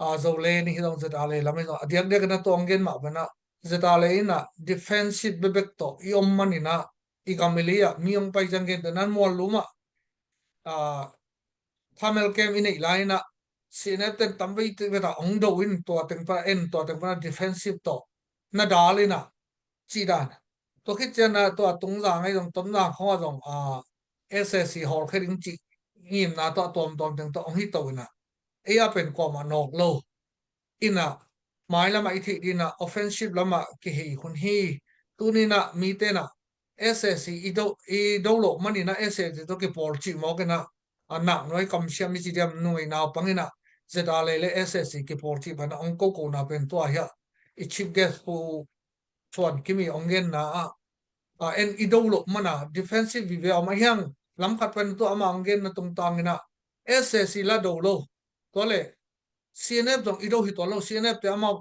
a Zoland i hi zong Z R le lam i zong a diakdiak ina tua hong gen mah bana Z R le ina defensive bebek tawh i om manina i gam i lei ah mi hong pai ciang gentehna mual lum ah a thamel kem i neih lai ina C N F ten tam vei veta hong do in tua teng pana en tua teng pana defensive tawh na dal inah cih dan. Tua khit cianah tua Tungzang ahi zong, Tonzang khawngah zong a, S A C hawlkhia ding cih ngimna tawh a tuamtuam teng tawh hong hi to inah, ei a pen kuamah nawk lo inah, mailamah i theih dinah offensive lamah kihei hun hi. Tuninah mite inah S A C i do, i do loh maninah S A C tawh kipawl cih mawk inah, a naknuai kamsiam i ci diam, nungai naupang inah Z R A le S A C kipawl cih banah hong kokona pen tua hiah i chief guest Pu Suan Kim i hong genna ah, a, en i do loh mana defensive vive a om a hiang, lam khat pen tua ama hong genna tungtang inah S A C la do lo. Tua le C N F zong i do hi tuan lo, C N F te amau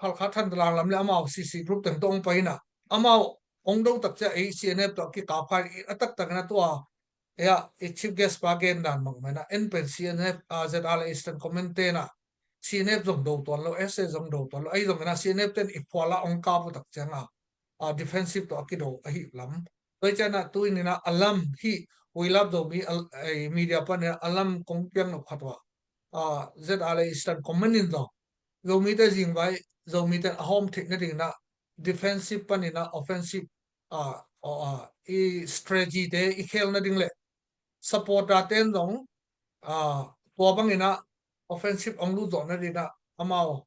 Halkha Thantalang lam le amau C C group teng tawh hong pai inah, amau hong do tak ciah ei C N F tawh a kikap kha in a taktak inah tua, ei a, i chief guest pa gen dan bang mah inah en pen C N F, a, Z R A Eastern Command te inah C N F zong do tuan lo, S A zong do tuan lo, ahi zong inah C N F ten i phual ah hong kap uh tak ciangah, a, defensive tawh a kido ahi lam. Tua hi cianah tu in inah a lam hih We Love Zomi a, ei, media pan inah a lam kong piang nop khat uh ah, a, Z R A Eastern Command in zong Zomite zingvai, Zomite a hawm theih nading inah defensive pan inah offensive, a, a, a, i strategy te i khel nading le supporter ten zong, a, tua bang inah offensive hong lut zawh nading inah amau,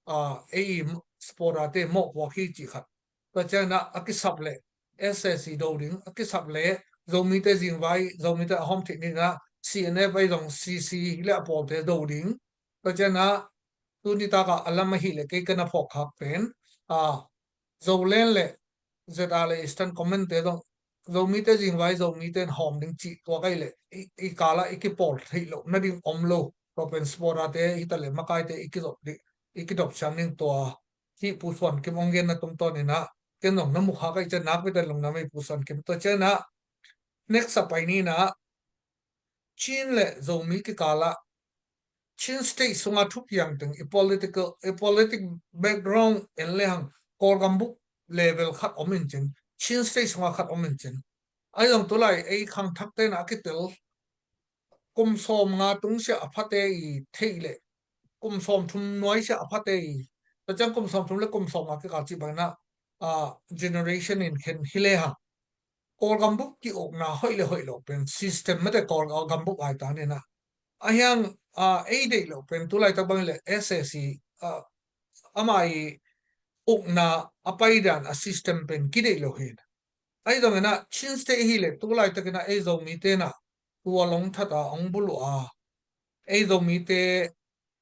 a, ei supporter te mawhpuak hi cih khat. Tua cianah a kisap le S A C do ding, a kisap le Zomite zingvai, Zomite a hawm theih nading inah C N F ahi zong C C le a pawlte do ding. Tua cianah tuni takah a lam ahih le kei ka na phawk khak pen, a, Zoland le Z R A Eastern Command te zong Zomite zingvai, Zomite in hawm ding cih tua kai le i, i kalah i kipawl theih loh nading om lo. Tua pen supporter te hi ta le makaite i kidop ding, i kidop siam ding tua hih Pu Suan Kim hong genna tungtawn inah ken zong na mukha kai cian nakpi ta lungdam ei Pu Suan Kim. Tua cianah next a pai ni inah Chin le Zomi kikalah Chin State sunga thupiang teng i political, i politic background en lehang Kawlgam bup level khat om in cin, Chin State sunga khat om in cin. Ahi zong tulai ei khangthak te inah a kitel kum sawm nga tung sia a phate i theih le kum sawm thum nuai sia a phate i, tua ciang kum sawm thum le kum sawm nga kikal cih bang inah, a, generation in khen hi lehang Kawlgam bup ki-ukna hoih le hoih loh pen system mate Kawlgam bup ai tan inah. A hiang, a, ei deih loh pen tulaitak bang le S A C, a, ama i ukna a paidan a system pen kideih loh hi. Ahi zong inah Chin State hi le tulaitak inah ei Zomite inah tua long thata hong buluh a, ei Zomite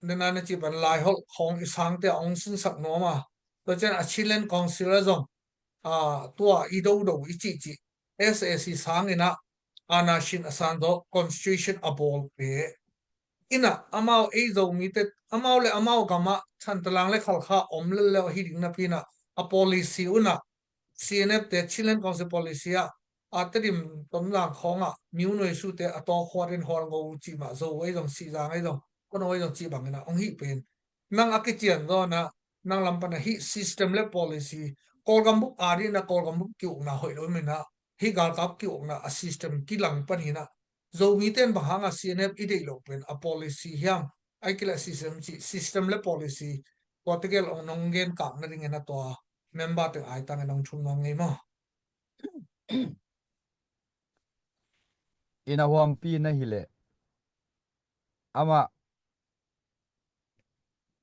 nena na cih pan Laiholh khawng i sangte a hong sinsak nuam a. Tua cian a Chinland Council a zong, a, tua i dodo i cihcih S A C sang inah ana sin a san zaw constitution a bawl pe inah amau ei Zomite amau le amau gamah Thantalang le Khalkha om lel le ahi ding napi inah a policy unah C N F te Chinland Council policy ah a Tedim Tonzang khawngah miunoi sute a tawkhuat in hualngo cih mah Zo ei zong Sihzang ei zong Kono ei zong cih bang inah hong hih pen nang a kician zaw inah nang lam pan a hih system le policy Kawlgam bup a dih inah Kawlgam bup ki-ukna hoih lo inah hih galkap ki-ukna a system kilang pan hi inah Zomite in bang hangah C N F i deih loh pen a policy hiam, ai kila system cih system le policy tua tegel hong nong gen kak nading inah tua member teng ai tang in hong thum nuam ngei maw? Ina huampi na hi leh amah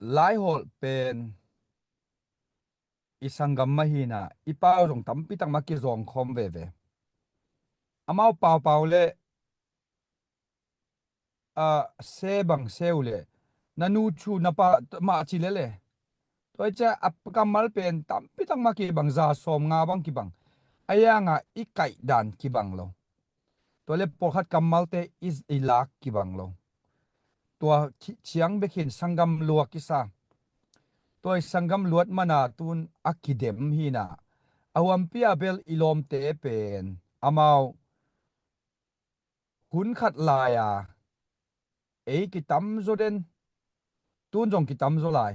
Laiholh pen i sanggam mah hi inah i pau zong tampi tak mah kizawng khawm veve. Amau paupau le a se bang se uh le na nu cu na pa mah ci lele. Tua i cia a kammal pen tampi tak mah kibang, za sawm nga bang kibang. A hiangah i kaih dan kibang lo. Tua le pawlkhat kammalte i, i lak kibang lo. Tua ciang bek hin sanggam luat kisa. Tua i sanggam luat mana tun a kidem hi inah a huampi a bel i lawmte pen amau hun khat lai-a ei kitam zaw den, tun zong kitam zaw lai.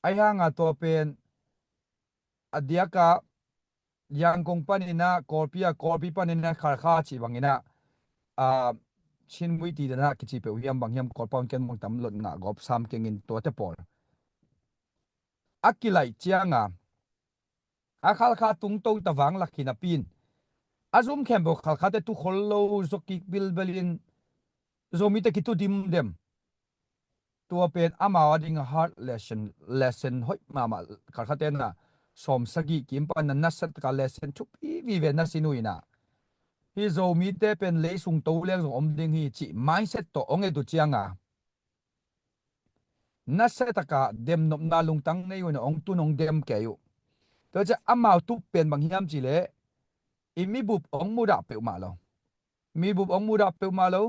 Ahi hanga tua pen a diakah Yangon paninah Kawlpi a, Kawlpi paninah Khalkha cih banginah a Chin Mui ti danah kici peuh hiam bang hiam Kawlpa un ken bang tam lot ngah gawp sam kengin tuate pawl a kilaih cianga A Khalkha tungto ta vang lak hi napi in a zum khempeuh Khalkhate tu khol lo zaw kik bilbel in Zomite kitu dimdem. Tua pen amau a ding a hard lesson, lesson hoih mahmah. Khalkhate na sawm sagih kim pan na nasia taka lesson thupi vive na sin uh ina, hih Zomite pen leisung to leng zong om ding hi cih mindset tawh hong et uh cianga nasia taka demnopna lungtang nei uh ina hong tun hong dem kei uh. Tua ciah amau tup pen bang hiam cihleh i mibup hong mudah peuhmah lo. Mibup hong mudah peuhmah lo.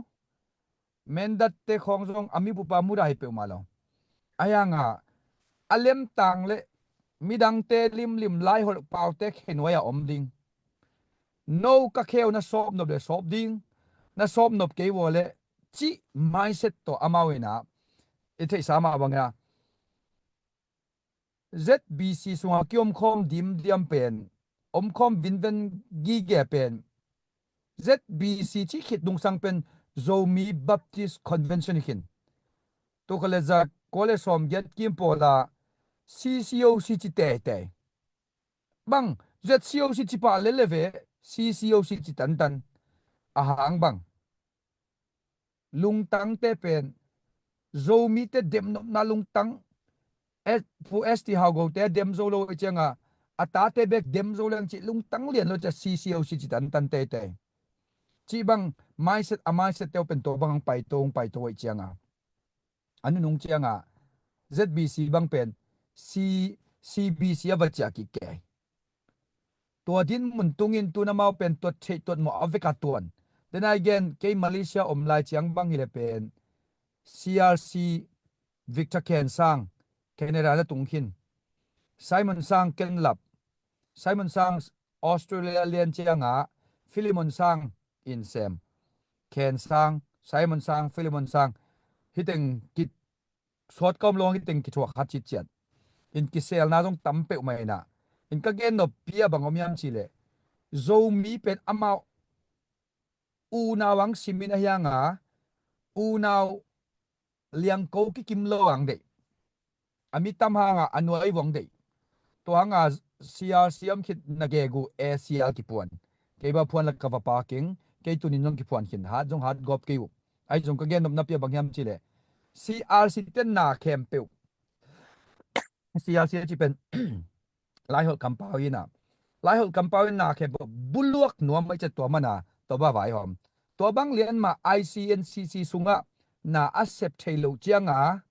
Mandatte khawng zong a mibup a mudah hi peuhmah lo. Ahi hanga a lemtang le midangte limlim laiholh paute khenuai a om ding. No ka kheu na sawpnop le sawp ding, na sawpnop kei vua le cih mindset tawh amau ina i theihsa mah bangina Z B C sunga kiomkhawm dimdiam pen, omkhawm vinven gige pen Z B C cih khit nungsang pen Zomi Baptist Convention hi khin. Tua khale za kua le sawm giat kim pawla C C O C ci teitei. Bang Z C O C ci pah lele ve, C C O C ci tantan. Ahang bang lungtangte pen Zomite demnopna lungtang, Pu S T Hau Gote a dem zo lo i cianga a tate bek dem zo leng cih lungtang lian lo cia C C O C ci tantan teitei. Cih bang mindset, a mindset teu pen tua bang hong paito hong paito i cianga a nunung cianga Z B C bang pen C, C B C a va ciah kik kei. Tua dinmun tungin tun amau pen tuat theih tuat mawh a veka tuan. Then again, kei Malaysia om lai ciang bang hile pen C R C Victor Ken Sang Canada na tung khin. Simon Sang Ken Lap. Simon Sang Australia lian cianga Philemon Sang in sem. Ken Sang, Simon Sang, Philemon Sang. Hiteng kit sawt ka om lo hang hiteng kithuak khat citciat. In kiselna zong tam peuhmah ina. In ka gen nop pi a bang om hiam cihleh Zomi pen amau unau ang simin ahi hanga unau liangko kikim lo ang deih. A mi tam hanga a nuai vuang deih. Tua hanga C R C om khit na gegu A C L kipuan. Kei ba phuan la ka va pa keng, kei tunin zong kipuan khin hat zong hat gawp kei uh. Ai zong ka gen nopna pi a bang hiam cihleh C R C ten na khempeuh, C R C a ci pen laiholh kampau ina, laiholh kampau in na khempeuh buluak nuam mai cia tua mana tua ba vai hawm. Tua bang lian mah I C N C C sungah na a sep thei lo cianga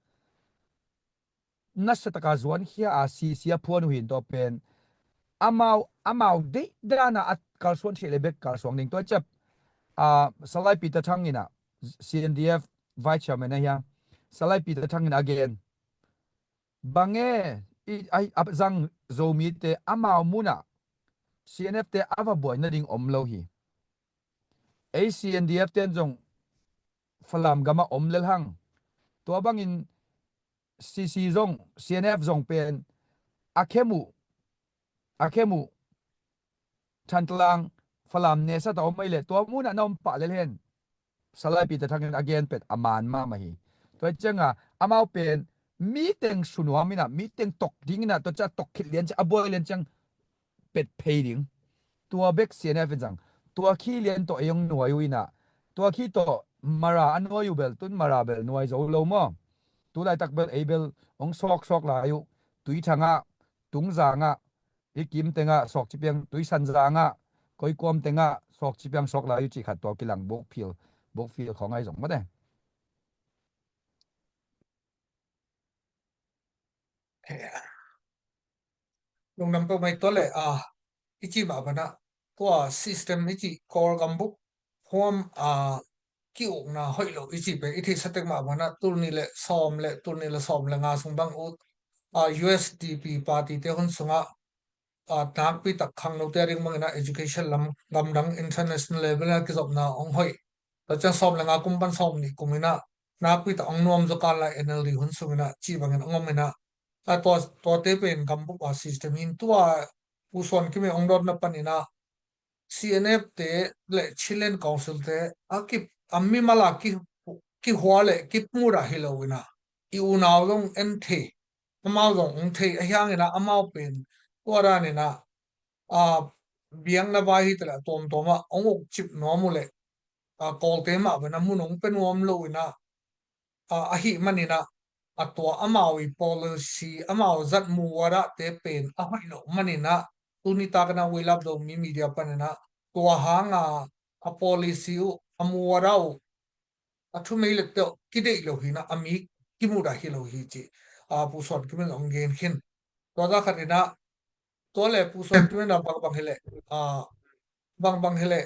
nasia taka zuankhia a C C a phuan uh hin tua pen amau, amau deih dana a kalsuan thei le bek kalsuan ding. Tua ciap a Salai Peter Thang ina C N D F vice chairman a hiang Salai Peter Thang ina a gen bang e i a zang Zomite amau munah C N F te a va buai nading om lo hi. Ei C N D F ten zong Falam gamah om lel hang. Tua bangin C C zong, C N F zong pen a khem uh, a khem uh Thantlang Falam nesa ta om mai le tua munah na om pah lel hen. Salai Peter Thang in a gen pen a man mahmah hi. Tua hi cianga amau pen mi teng sunuam ina, mi teng tok ding ina, tua cia tok khit lian cia a buai lian ciang pet phei ding. Tua bek C N F in zang. Tua khi lian tawh ei hong nuai uh ina, tua khi tawh Mara a nuai uh bel tun Mara bel nuai zo lo maw? Tu laitak bel ei bel hong sawksawk lai uh. Tuithangah, Tungzangah, i kim tengah sawk cipiang, Tuisanzangah, koikuam tengah sawk cipiang sawk lai uh cih khat tua kilang bokphil, bokphil khawng ahi zong mate. Lungdam peuh mai tua le a i ci mah banah tua system i ci Kawl gambup huam a ki-ukna hoih loh i ci pen i theihsa tek mah banah tulni le sawm le tulni le sawm le nga sung bang uh a U S D P party te hun sungah a nakpi tak khangnote a ding bangin a education lam gamdang international level a kizopna hong hoih. Tua ciang sawm le nga kum pan sawm nih kum in a nakpi tak hong nuam zaw kan lai N L D hun sung in a cih bangin hong om in a, a tua, tuate pen gambup a system hin tua Pu Suan Kim i hong dawtna pan in a C N F te le Chinland Council te a kip a mimal a ki, kihua le kipmut a hi lo in a i unau zong en thei, amau zong hong thei ahi hangin a amau pen tua dan in a a, biakna vai hi ta leh a tuamtuam ah hong uk cip nuam uh leh, a, Kawlte mah bana mun hong pia nuam lo in ah, a, ahih manin ah, a tua amau i policy, amau zat muwadahte pen a hoih loh manin ah, tuni takin ah We Love Zomi Media panin ah, tua hang a, a policy uh, a muwadah uh, a thumeilette uh kideih lo hi in ah, a mi kimudah hi lo hi ci, a, Pu Suan Kim in hong gen khin. Tua zah khat in ah, tua leh Pu Suan Kim in ah bangbang hi leh, a, bangbang hi leh,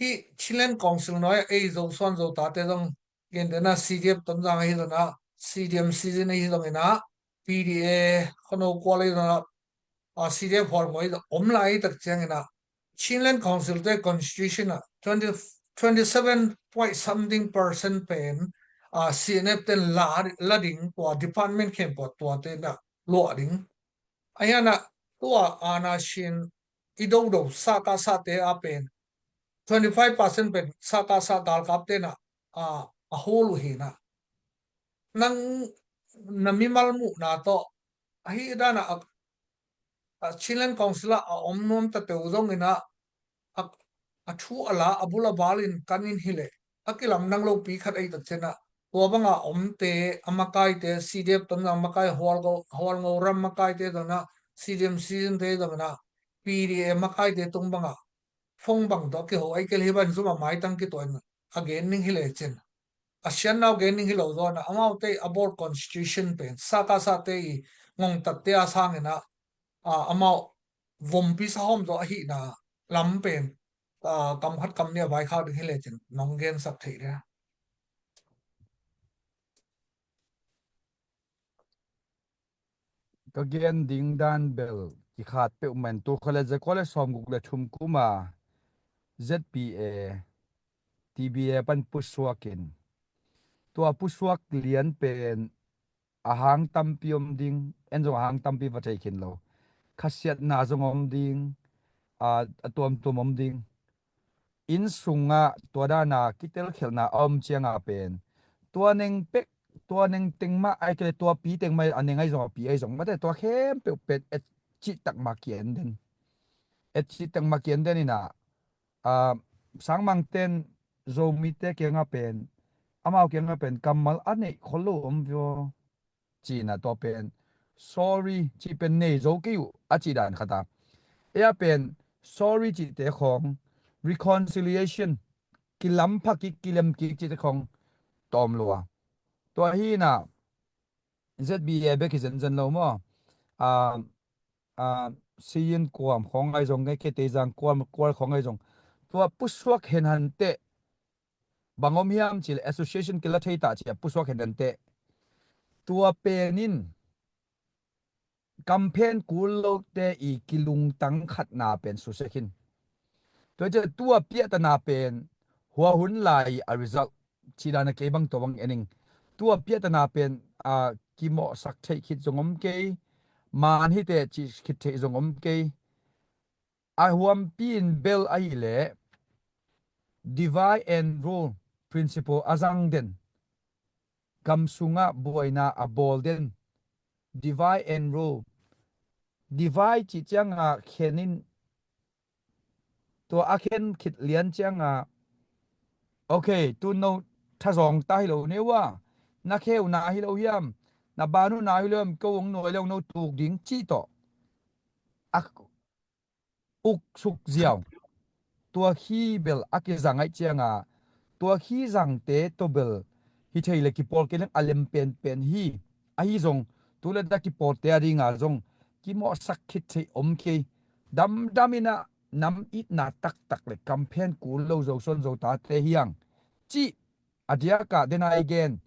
hih Chinland Council nuai ah ei Zo suan Zo tate zong, gentehna C D F Tonzang ahi zongin ah, C D M season ahi zongin ah, P D A Khuano Kual ahi zongin ah, a, C D F Hualngo ahi zong om lai tak ciangin ah, Chinland Council te constitution ah twenty, twenty seven point something percent pen, a, C N F ten la, la ding, tua department khempeuh tuate in ah luah ding. Ahi zongin ah tua aana sin i dodo sahkahsahte a pen twenty five percent pen sahkahsah galkapte in ah, a, a hul uh hi in ah, nang na mimal muhna tawh, ahi dan ah, a, Chinland Council ah a om nuam tate uh zongin ah, a, a thu a la, a bul a bal in kan in hi leh, a kilamdang lopi khat ahi tak ciangin ah, tua bang a omte, a makaite, C D F Tonzang makai, Hualngo, Hualngo ram makaite zongin ah, C D M season te zongin ah, P D A makaite tung bang a, phone bang tawh kiho, a kei leh hih bang zum a maitang kituah in a gen ning hi lecin, a sianna uh gen ning hi lo zaw in ah, amaute a bawl constitution pen, sahkahsahte i ngongtatte a sangin ah, a, amau vompi sahawm zaw ahihna lam pen, a, kam khat kam nih a vaikhak ding hi lecin nong gensak theih dia. Ka gen ding dan bel kikhat peuhmah in, tu kha le zakua le sawmguk le thum kum a Z P A, T B A pan pusuak in, tua pusuak lian pen a hang tampi om ding, en zong a hang tampi va thei khin lo. Khasiatna zong om ding, a, a tuamtuam om ding. Inn sungah tua dana kitelkhialhna a om cianga pen, tua neng pek, tua neng teng mah, a kei leh tua pi teng mah, a neng ahi zong, a pi ahi zong, mate tua khempeuh pen et cihtak mah ki-en den. Et cihtak mah ki-en den in ah, a, sangmangten Zomite kiangah pen, amau kiangah pen kammal a neih khol lo om vio. Ci-in ah tua pen sorry cih pen nei zo kei uh a cih dan khat a. Ei a pen sorry cihte khawng, reconciliation, kilampha kik, kilem kik cihte khawng tawm lua. Tua hi in ah Z B A bek hi zenzen lo maw? A, a, Siyin kuam khawng ahi zong, ngai kei Teizang kuam, kual khawng ahi zong, tua pusuak henhanteh bang om hiam cih leh association kila thei ta ci-a pusuak henhanteh, tua pen in kamphen kul lote i kilungtang khatna pen susia khin. Tua ciah tua piahtana pen hua hun lai a result cih dan a kei bang tua bang en ing. Tua piahtana pen, a, kimawhsak theih khit zong om kei, man hi teh cih khit theih zong om kei. A huampi in bel ahih leh divide and rule principle a zang den, gam sungah buaina a bawl den, divide and rule. Divide cih ciangah khen in, tua a khen khit lian ciangah, okay, tu no thazawng ta hi lo ne uh a, na khe uh na hi lo hiam, na ban uh na hi lo hiam, ko hong nuai le hong no tuk ding cih tawh a uk suk ziau. Tua khi bel a kizang ahih cianga, tua khi zangte tawh bel hi thei le kipawl kei leng a lem penpen hi. Ahi zong tu le da kipawlte a dinga zong kimawhsak khit theih om kei. Damdam in ah nam itna taktak le kamphen kul lo Zo suan Zo tate hi hang cih a diakah den a i gen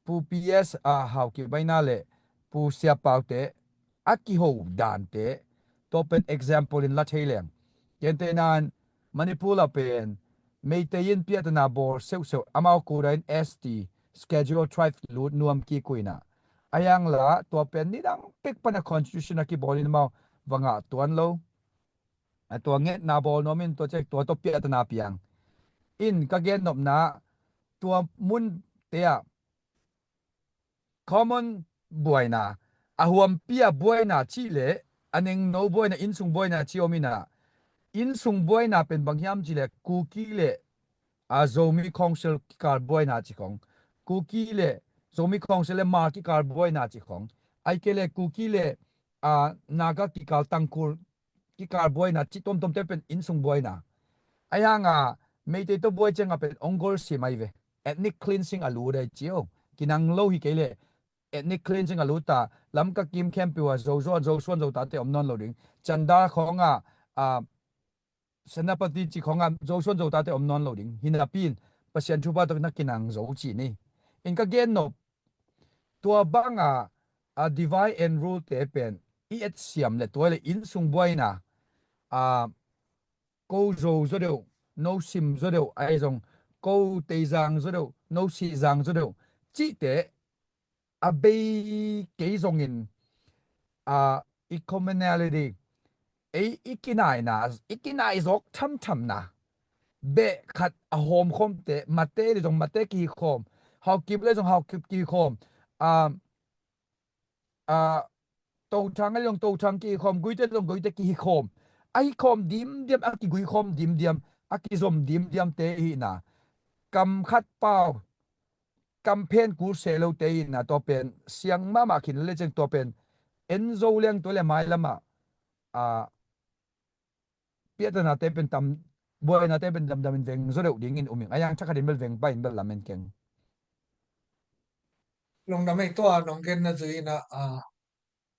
Pu P S, a, Hau Kip Baina le Pu Sia Pau te a kiho dante, tua pen example in la thei leng. Gentehna in Manipur ah pen Meitei in piahtana bawl seuhseuh, amau koda in S T, Schedule Tribe lut nuam kik uh in ah. A hiang la tua pen nidang pek pan a constitution a kibawl in amau va ngah tuan lo. A tua ngetna bawl nuam in tua cek tua tawh piahtana piang. In ka gen nopna tua munte ah common buaina, a huampi a buaina cih leh a nengno buaina, innsung buaina ci om inah, innsung buaina pen bang hiam cih leh Kuki le a Zomi Council kikal buaina ci khong, Kuki le Zomi Council le Hmar kikal buaina ci khong, ahih kei leh Kuki le a Naga kikal, Tangkhul kikal buaina ci tuamtuamte pen innsung buaina. Ahi hanga Meitei tawh buai cianga pen ong golsim ahi ve. Ethnic cleansing a lut ahi ci o. Kinang lo hi kei leh ethnic cleansing a lut a, Lamka kim khempeuh ah Zo zuan, Zo suan, Zo tate om nawn lo ding. Chandel khawngah a, Senapati cih khawngah Zo suan, Zo tate om nawn lo ding. Hi napi in Pasian thupha tawh na kinang zo ci ni. In ka gen nop, tua banga a divide and rule te pen i etsiam le tua le innsung buaina, a, ko Zo zaw deuh, no Sim zaw deuh, ahi zong ko Teizang zaw deuh, no Sizang zaw deuh cihte a bei kei zongin, a, i commonality, ei i kinaina, i kinai zawk thamthamna, beh khat a hawmkhawmte, Mate le zong Mate kihi khawm, Haokip le zong Haokip kihi khawm, a, a, Tothang le zong Tothang kihi khawm, Guite le zong Guite kihi khawm, a hi khawm dimdiam, a kigui khawm dimdiam, a kizom dimdiamte ihina, kam khat pau, kam phen kul se lote ihina, tua pen siang mahmah khin le ciang tua pen en zo leng tua le mailamah, a, piatanate pen tam, buainate pen damdamin veng zaw deuh dingin um ing. A yang thakhatin bel veng pahin bel lamen keng. Lungdam ei, tua nong genna zui inah, a,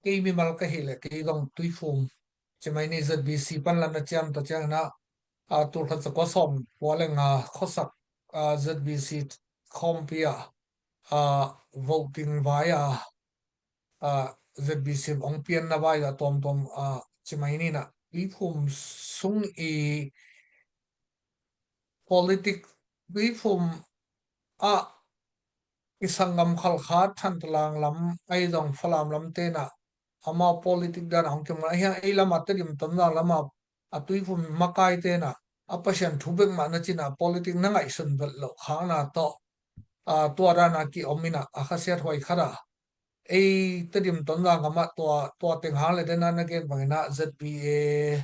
kei mimal ka hih leh kei zong Tuiphum, ci mai ni, Z B C pan la na ciam ta ciang inah, a, tul khat za kua sawm kua le nga khuasak, a, Z B C khawmpi ah, a, voting vai a, a, Z B C ong pianna vai a tuamtuam, a, ci mai ni inah Tuiphum sung i politic, Tuiphum ah i sanggam Khalkha, Thantlang lam, ahi zong Falam lam tenah amau politic dan a hong kim ngal ahi hang, ei lamah Tedim Tonzang lamah a Tuiphum makaite inah a Pasian thu bek mah na cinah politic na ngaihsun vet loh khakna tawh, a, tua dana ki-om inah a khasiat huai khat a, ei Tedim Tonzang gamah tua, tua teng hang le dena na gen bang inah Z B A,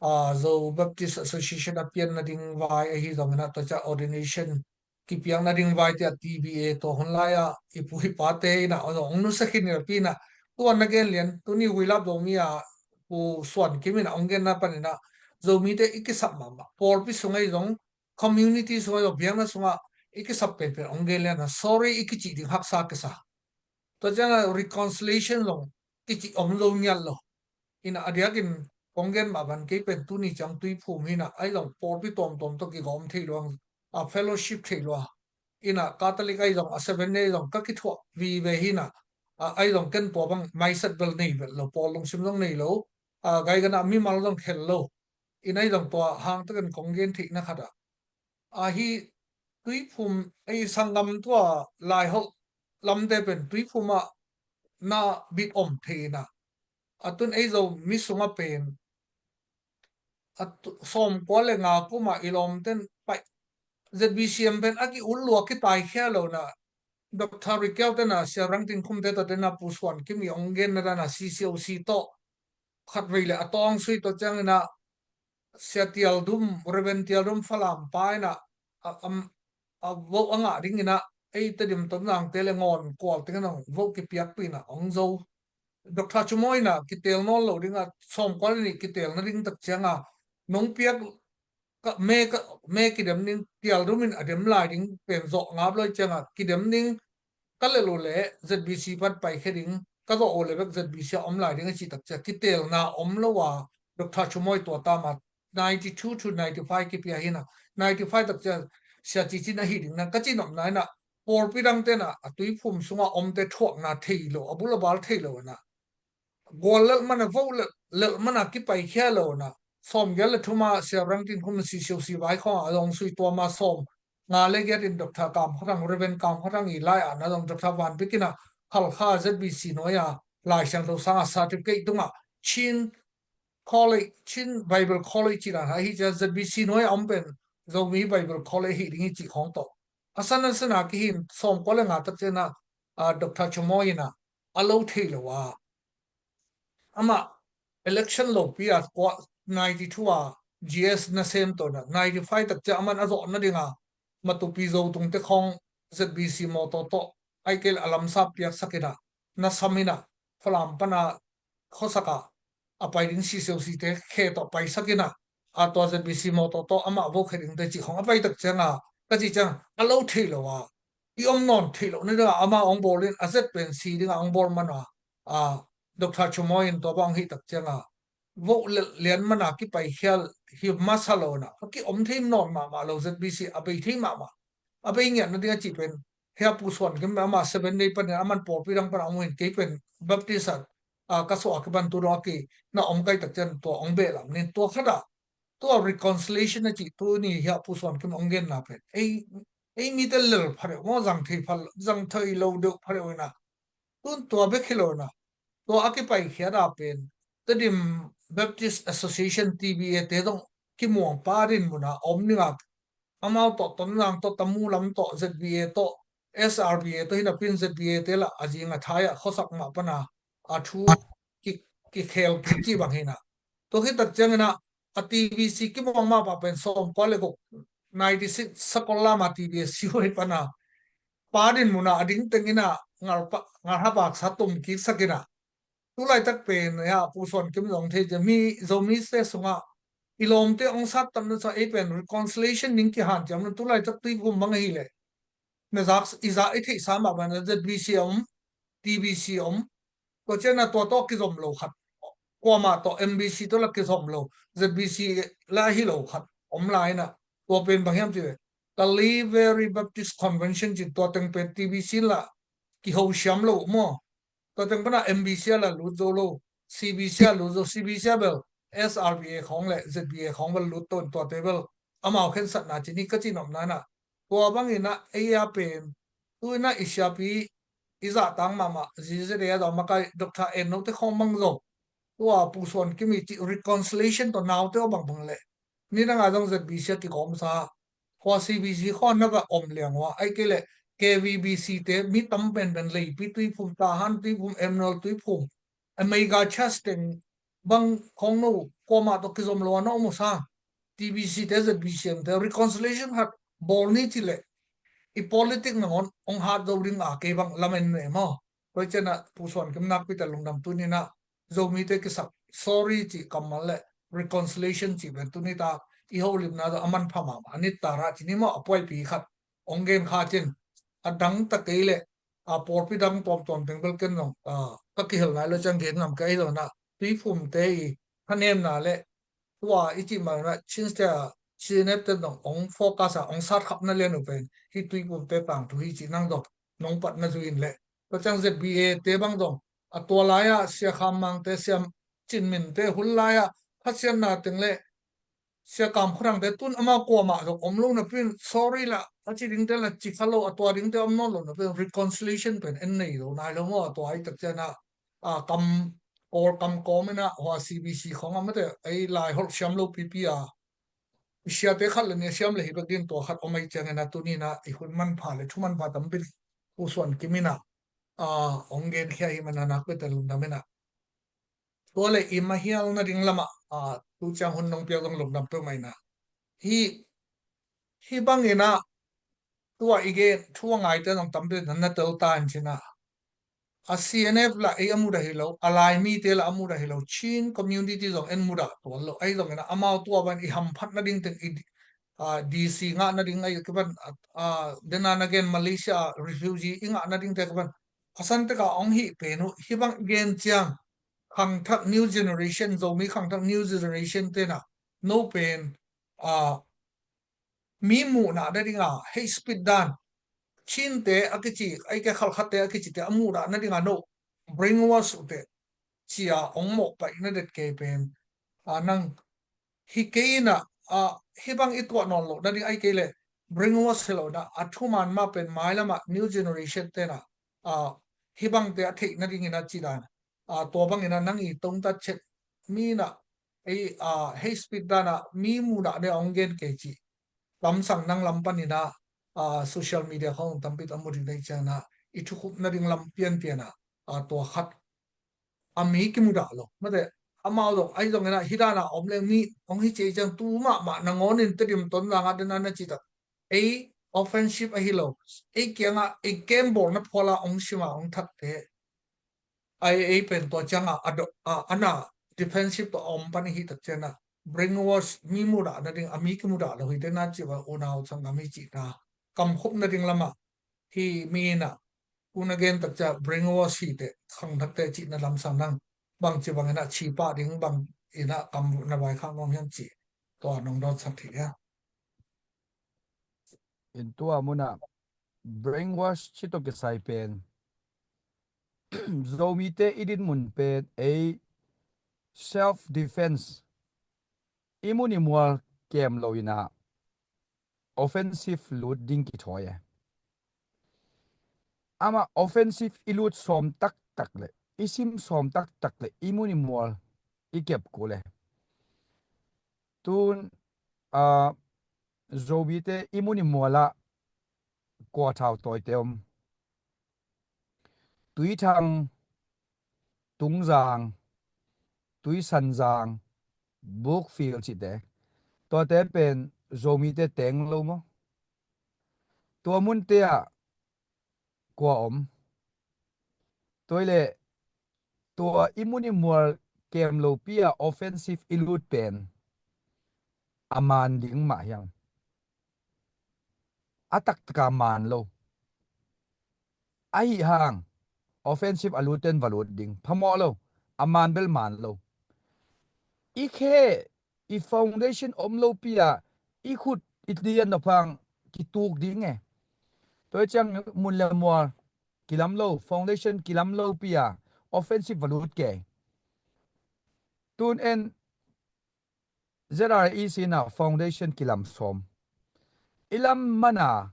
a, Zo Baptist Association a pian nading vai ahi zong inah tua ciah ordination kipiak nading vai tiah T B A tua hun lai-ah i pu i pate inah ong nusia khin napi inah, tua na gen lian, tuni Huilap Zomi a Pu Suan Kim inah ong genna pan inah Zomite i kisap mahmah, pawlpi sung ahi zong, community sung ahi zong, biakna sungah i kisap penpen ong gen lian a, sorry i kicih ding haksa kisa. Tua ciangah reconciliation zong kicih om zo ngiat lo. Inah a diakin kong gen mah ban kei pen tuni ciang Tuiphum hi inah, ahi zong pawlpi tuamtuam tawh kigawm thei lua, a, fellowship thei lua. Inah Catholic ahi zong, a, Seventh Day ahi zong ka kithuah vive hi inah, a, ahi zong ken tua bang mindset bel nei vet lo, pawl lungsim zong nei lo, a, gai ganah mimal zong khel lo. Inah ahi zong tua hangtakin kong gen theihna khat ah, a, hi Tuiphum, ei sanggam tua Laiholh lamte pen Tuiphum ah na bit om thei inah, a tun ei Zomi sungah pen a tu-, sawmkua le nga kumah i lawmten paih, Z B C M pen a ki-ut lua, kitaikhia lo inah, Doctor Ri Kiau tenah, Sia Rang Tin Khum te tawh tenah, Pu Suan Kim i ong genna dana C C O C tawh khatvei le a tawng sui tawh ciang inah Sia Tial Dum, Reverend Tial Dum Falam pa inah a, a, a vote a ngah ding inah ei Tedim Tonzangte le Ngawn Kual teng inah vote kipiakpih inah ong zo. Doctor Chumawina kitel nawn lo ding a, sawmkua le nih kitel nading tak cianga nong piak, ka me, ka me kidem ding, Tial Dum in a dem lai ding pen zawh ngap lo cianga kidem ding, ka lel uh leh Z B C pan paikhia ding, ka zawh uh leh bek Z B C a om lai ding a cih tak ciang kitelna om lo a, Doctor Chumawina tua tama ninety two to ninety five kipia hi inah, ninety five tak ciang Sia Ci Cin ahi ding na ka cihnopna inah, pawlpi dang tenah a Tuiphum sungah omte thuakna thei lo, a bul a bal thei lo inah, gual lelh mana, vote lelh, lelh mana kipaikhia lo inah, sawmgiat le thuma Sia Rang Tin Khum C C O C vai khawngah a zong sui, tua ma sawmnga le giat in Doctor Kam Khua Thang, Reverend Kam Khua Thang i lai-atna zong Doctor Van Bik inah Khalkha Z B C nuai-a Lai Siangtho sanga certificate tungah Chin College, Chin Bible College cih dan ahi ciang Z B C nuai-a om pen Zomi Bible College hi ding hi cih khawng tawh. A san a san a kihin sawmkua le nga tak ciangah, a, Doctor Chumawina a lo thei lo a, amah election lopi a kua ninety two a G S na sem tawh na ninety five tak ciang aman a zawh nadinga matupi zo tungte khawng Z B C mawtaw tawh ai kei le a lamsap piaksak inah na sam inah Falam pana khuasak ah a pai ding sisiosite khe tawh paisak inah a tua Z B C mawtaw tawh amah vo khe dingte cih khawng a pai tak cianga ka cih ciang a lo thei lo a i om nawn theih loh nadinga amah hong bawl in a zet pen si dinga hong bawl man a a Doctor Chamoy in tua bang hih tak cianga voh lian mana kipai khial hi masa lo na a ki om thei nawn mahmah lo Z B C a bei thei mahmah a bei ngiat nading a cih pen hia Pu Suan Kim ama seven day panin aman pawlpi dang pan a om hin kei pen Baptist a ka suah a kiban tu dong a ki na om kai tak cian tua ong beh lam nin tua khata tua reconciliation a cih tu ni hia Pu Suan Kim ong genna pen ei ei mite lel pha deuh maw zang thei pha zang thei lo deuh pha deuh ina tun tua bek hi lo na tua a kipaikhiat a pen Tedim Baptist Association T B A te zong kimuang pa din muna om ninga amau tawh Tonzang tawh Tamu lam tawh Z B A tawh S R B A tawh hinapin Z B A te lah a zing a thai ah khuasak mah pana a thu ki kikhel kik cih bang hina tua khit tak ciangina a T B C kimuang mah pah pen sawm kua le guk ninety six sakol lama T B A siu hi pana pa din muna a ding tengina ngalpa ngalha baksa tum kik sakina tulaitak pen ya Pu Suan Kim zong thei te mi Zomi se sunga i lawmte ong sat tam na sa ei pen reconciliation ning kihan ciam na tulaitak tui gum bang ahi le na zak i zak i theihsa mah bana Z B C om T B C om tua ciana tua tawh kizom lo khat kuamah tawh M B C tawh la kizom lo Z B C la hi lo khat om laina tua pen bang hiam ti ve Kalay Valley Baptist Convention cin tua teng pen T B C la kiho siam lo maw tua teng pana M B C a la lut zo lo C B C a lut zo C B C a bel S R B A khawng le Z B A khawng bel lut ton tua te bel amau khensatna cin hi ka cin om nana tua bangina ei a pen tuina i siapi i zahtang mahmah zizede a zau makai Doctor En Note khawng bang zo tua Pu Suan Kim i cih reconciliation tawh naute aw bangbang le nidanga zong Z B C a kikawmsa khua C B C khua na va om liang ua ai kei le K V B C te mi tam penpen leipi tuiphum tahan tuiphum emnol tuiphum a mega church teng bang khawng no kuamah tawh kizom lo a na om uh sa T B C te Z B C M te reconciliation khat bawl ni ci leh i politic nangawn ong hat zo ding a kei bang lamen ne maw tua ciana Pu Suan Kim nakpi ta lungdam tunina Zomite kisak sorry cih kammal le reconciliation cih pen tunita i holimna zo a manpha mahmah a nittara cini maw a puaipi khat ong gen kha cin a dang ta kei le a pawlpi dang tuamtuam teng bel ken zong ka kihel nai lo ciang gen ngam ka ei zona tuiphumte i thanemna le tua i cih mah na Chinste a C N F te zong ong focus a ong sat khapna lian uh pen hi tuiphumte tangthu hi cih nang zong nong patna zui in le tua ciang Z B A te bang zong a tua lai-ah Sia Kham Mangte Sia Cin Minte hun lai-ah khasiatna teng le Sia Kam Khua Thangte tun amau kuamah zong om lo napin sorry lah a ci dingte lah ci kha lo a tua dingte om nawn lo napin reconciliation pen en nei lo nai lo maw a tua ai tak ciana a kam kawl kam kawm ina hua C B C khawng a mate ei lai holh siam lo pipi a i siate khat le nia siam le hi bek din tua khat om ai ciangina tunina i hun manpha le thu manpha tampi Pu Suan Kim ina a ong genkhia hi mana nakpite lungdam ina tua le i mahial nading lamah a tu ciang hun nong piak zong lungdam peuh maina hi hi bangina tua i gen thu a ngaite zong tampi na na tel ta in cina a C N F lah ei a mudah hi lo a Laimite lah a mudah hi lo Chin community zong en mudah tuan lo ei zongina amau tua ban i hamphat nading teng i D C ngah nading ai kiban dena na gen Malaysia refugee i ngah nading te kiban a san teka ong hih pen uh hi bang i gen ciang khangthak new generation Zomi khangthak new generation tena no pen a mi muhna nadinga hate speech dan Chinte a kici ai ke khalkhatte a kicite a muhna nadinga no brainwash uhte cia ong mawh paih na det kei pen a nang hi kei ina a hi bang i tuah nawn lo nading ai kei le brainwash hi lo na a thuman ma pen mailamah new generation tena a hi bangte a theih nadingina ci dan a tua bangina nang i tongtat chet mina ei a hate speech dana mi mudah ne ong gen kei ci lamsang nang lam panina a social media khong tampi a mudik nei ciangna i thukhupna ding lam pianpiana a tua khat a mi kimudah lo mate amau zong, ahi zongin ah, hih dan a om leng mi hong hi ci ei ciang tu mahmah nangawn in Tedim Tonzang ah den a na cih tak ei offensive ahi lo. Ei kiangah ei kembawlna phual a hong sim a hong thakte, ai ei pen tua ciangah a do, a, a na defensive tawh a om pan i hih tak ciangah brainwash, mi mudah nading, a mi kimudah lo hi te na cih bang unau sanggam hi cihna kamkhop nading lamah hih mi in ah, u na gen tak ciang brainwash hi te, khangthakte cihna lam sang nang bangci bangin ah ci pah ding bangin ah kam na vaikhak nuam hiam cih tua nong dawnsak thei hia? In tua munah brainwash ci tawh kisai pen Zomite i dinmun pen ei self defense, i mun i mual kem lo in ah offensive lut ding kithawi e. Amah offensive i lut sawm taktak le, i sim sawm taktak le i mun i mual i kep kul e. Tun, a, Zomite i mun i mual ah kua thau tawite om? Tuithang, Tungzang, Tuisanzang, Brookfield cihte, tuate pen Zomite teng lo maw? Tua munte ah kua om? Tua i leh tua i mun i mual kem lopi a offensive i lut pen a man ding mah hiam? A taktaka man lo. Ahi hang offensive a lut ten va lut ding phamawh lo, a man bel man lo. I khe, i foundation om lopi a i khut i lian nop hang kituk ding e. Tua hi ciang mun le mual kilam lo, foundation kilam lopi a offensive va lut kei. Tun en Z R A E C in ah foundation kilam sawm. I lam man a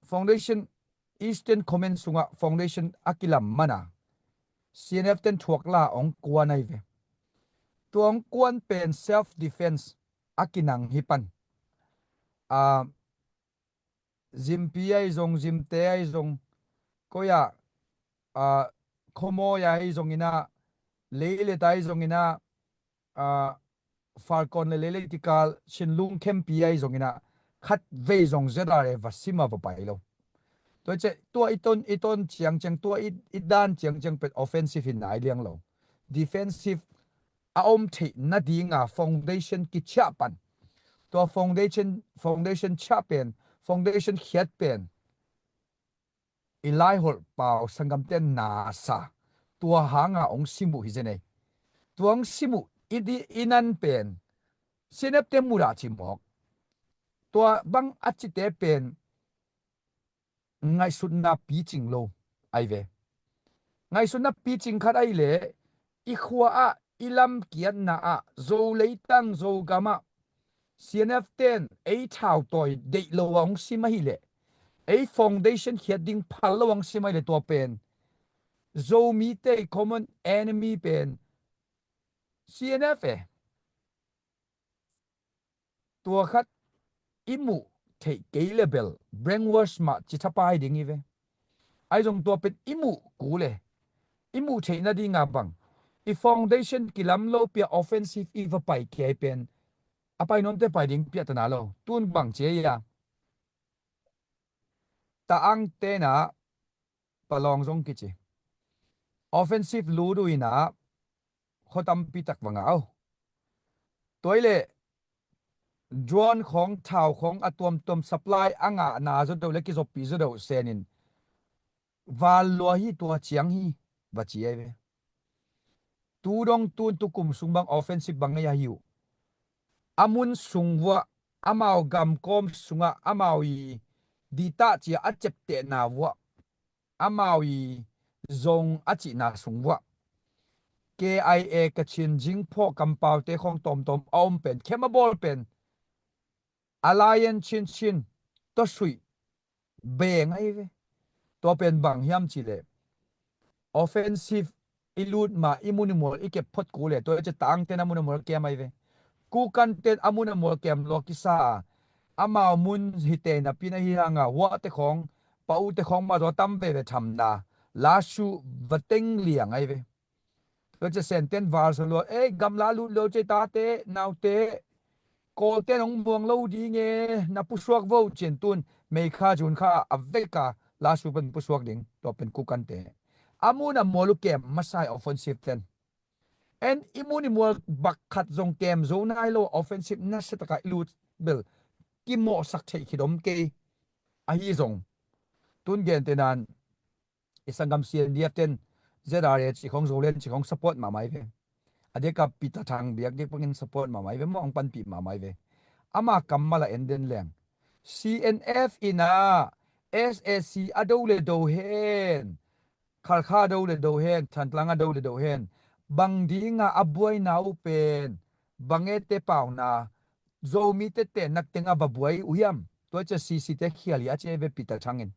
foundation, Eastern Command sungah foundation a kilam man a C N F ten thuak la hong kuan ahi ve. Tua hong kuan pen self defense a kinang hi pan. A, Zimpi ahi zong, Zimte ahi zong, koi ah, a, Khawmawi ahi zongin ah, Leilet ahi zongin ah, a, Falkawn le Leileitikal, Chinlung khempeuh ahi zongin ah, khatvei zong Z R A va sim a va pai lo. Tua ciang, tua i ton, i ton ciangciang, tua i, i dan ciangciang pen offensive hi nai liang lo. Defensive a om theih nadinga foundation kiciah pan. Tua foundation, foundation ciah pen, foundation khiat pen i laiholh pau sanggamte na sa. Tua hanga hong sim uh hi zen ei. Tua hong sim uh i di, i nan pen C N F te mudah cimawk. Tua bang a cite pen ngaihsutna picing lo ahi ve. Ngaihsutna picing khat ahi leh i khua ah, i lam kiatna ah, Zo leitang, Zogam ah C N F ten ei thau tawi deih lo a hong sim ahi leh, ei foundation khiat ding phal lo a hong sim ahi leh, tua pen Zomite common enemy pen C N F e. Tua khat i muh theih kei le bel brainwash mah ci thapai ding hi ve. Ahi zong tua pen i muh kul e. I muh theih nadinga bang, i foundation kilam lopi a offensive i va pai kei pen a pai nuamte pai ding piahtana lo. Tun bang ci a, ta ang tena Palawng zong kici. Offensive lut uh in ah khua tampi tak va ngah uh. Tua i leh drone khawng, thau khawng a tuamtuam supply a ngahna zaw deuh le kizopih zaw deuh senin val lua hi, tua ciang hi va ci ahi ve. Tu dong tun tukum sung bang offensive bang ngei ahi uh. A mun sung vuah, amau gamkawm sungah amau i ditah cia a ceptehna vuah, amau i zong a cihna sung vuah K I A, Kachin, Zingphawh kampaute khawng tawmtawm a om pen, khem a bawl pen, Alliance Chin Chin, Tawsuih beng ahi ve. Tua pen bang hiam cihleh, offensive i lut ma i mun i mual i kep phot kul le, tua i cia tangten a mun a mual kem ahi ve. Kukanten a mun a mual kem lua kisa a, amau mun hi te napi na hi hanga, huahte khawng, pa ute khawng mah zaw tam veve thamna, lasu va teng liang ahi ve. Tua ciah Senten valsa lua, ei, gamla lut lo cei tate, naute, Kawlte nong muang lo ding e, na pusuak vo cin tun, Mei kha Jun kha a vek a, lasu pen pusuak ding, tua pen kukante. A mun a mual uh kem masa hi offensive ten. En i mun i mual bak khat zong kem zo nai lo offensive nasia taka i lut bel kimawhsak theih khit om kei ahi zong. Tun gen tenan i sanggam C N D F ten Z R A ci khong Zoland ci khong support mahmah hi ve. A diaka Peter Thang biak dik bangin support mahmah hi ve maw, hong panpih mahmah hi ve. Ama kammal a en den leng C N F in a S A C a do le do hen, Khalkha a do le do hen, Thantlang a do le do hen, bang dinga a buaina uh pen bang e te pauna, Zomite te nak teng a va buai uh hiam? Tua ciah C C te khial hi a ci ve Peter Thang in.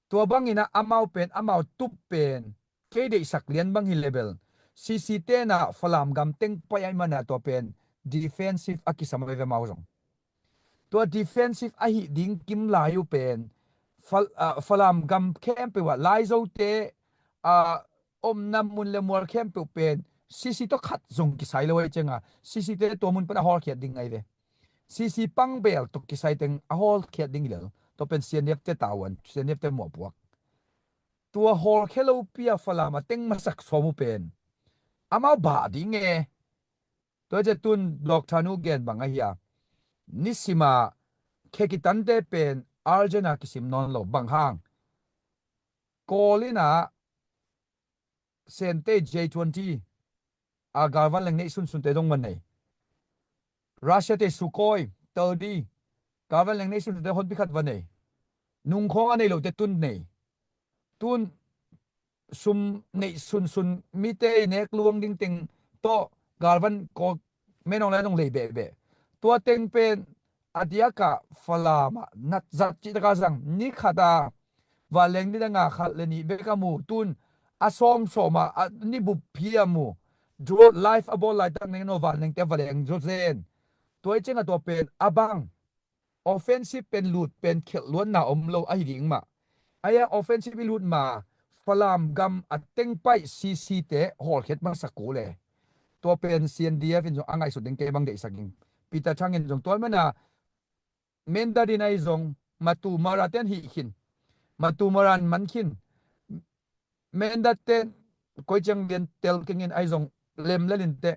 Tua bangin a amau pen, amau tup pen, kei deihsak lian bang hi le bel C C te na Falam gam teng pai ai mana tua pen defensive a kisam ai ve mau zong. Tua defensive ahi ding kim lai uh pen Fal-, ah, Falam gam khempeuh ah Laizote, ah, omna mun le mual khempeuh pen C C tawh khat zong kisai lo ai cianga C C te tua mun pan a hawlkhiat ding ngai ve. C C pang bel tawh kisai teng a hawlkhiat ding hi lel. Tua pen C N F te tavuan, C N F te muahpuak. Tua hawlkhia lopi a Falam a teng masak sawm uh pen amau bah ding e. Tua ciah tun Dawk Thanu gen bang ahi a, nisima khekitante pen urgent a kisim nawn lo bang hang. Kawl in a Sente J twenty a galvan leng neih sunsunte dong va nei. Russia te Sukhoi thirty galvan leng neih sunsunte honpi khat va nei. Nungkhawng a nei lote tun nei. Tun sum neih sunsun mite i nek luang ding teng tawh galvan Kawl menawng lai dong lei behbeh. Tua teng pen a diaka Falam ah natzat cih taka zang ni khat a vanleng ni danga khat le nih bek a mu, tun a sawmsawm a, a ni bup hi a mu. Drone live a bawl laitak neng no vanlengte a va leng zaw zen. Tua i cianga tua pen a bang offensive pen lut pen khelh luanna om lo ahi ding mah. Aia offensive i lut ma Falam gam a teng paih C C te hawlkhiat masak uh le. Tua pen C N D F in zong a ngaihsut ding kei bang deihsak ding. Peter Thang in zong tua mana Mendat in ahi zong Matu Mara ten hih khin. Matu Mara in man khin. Mendat ten koi ciang lian tel kengin ahi zong lem lelin te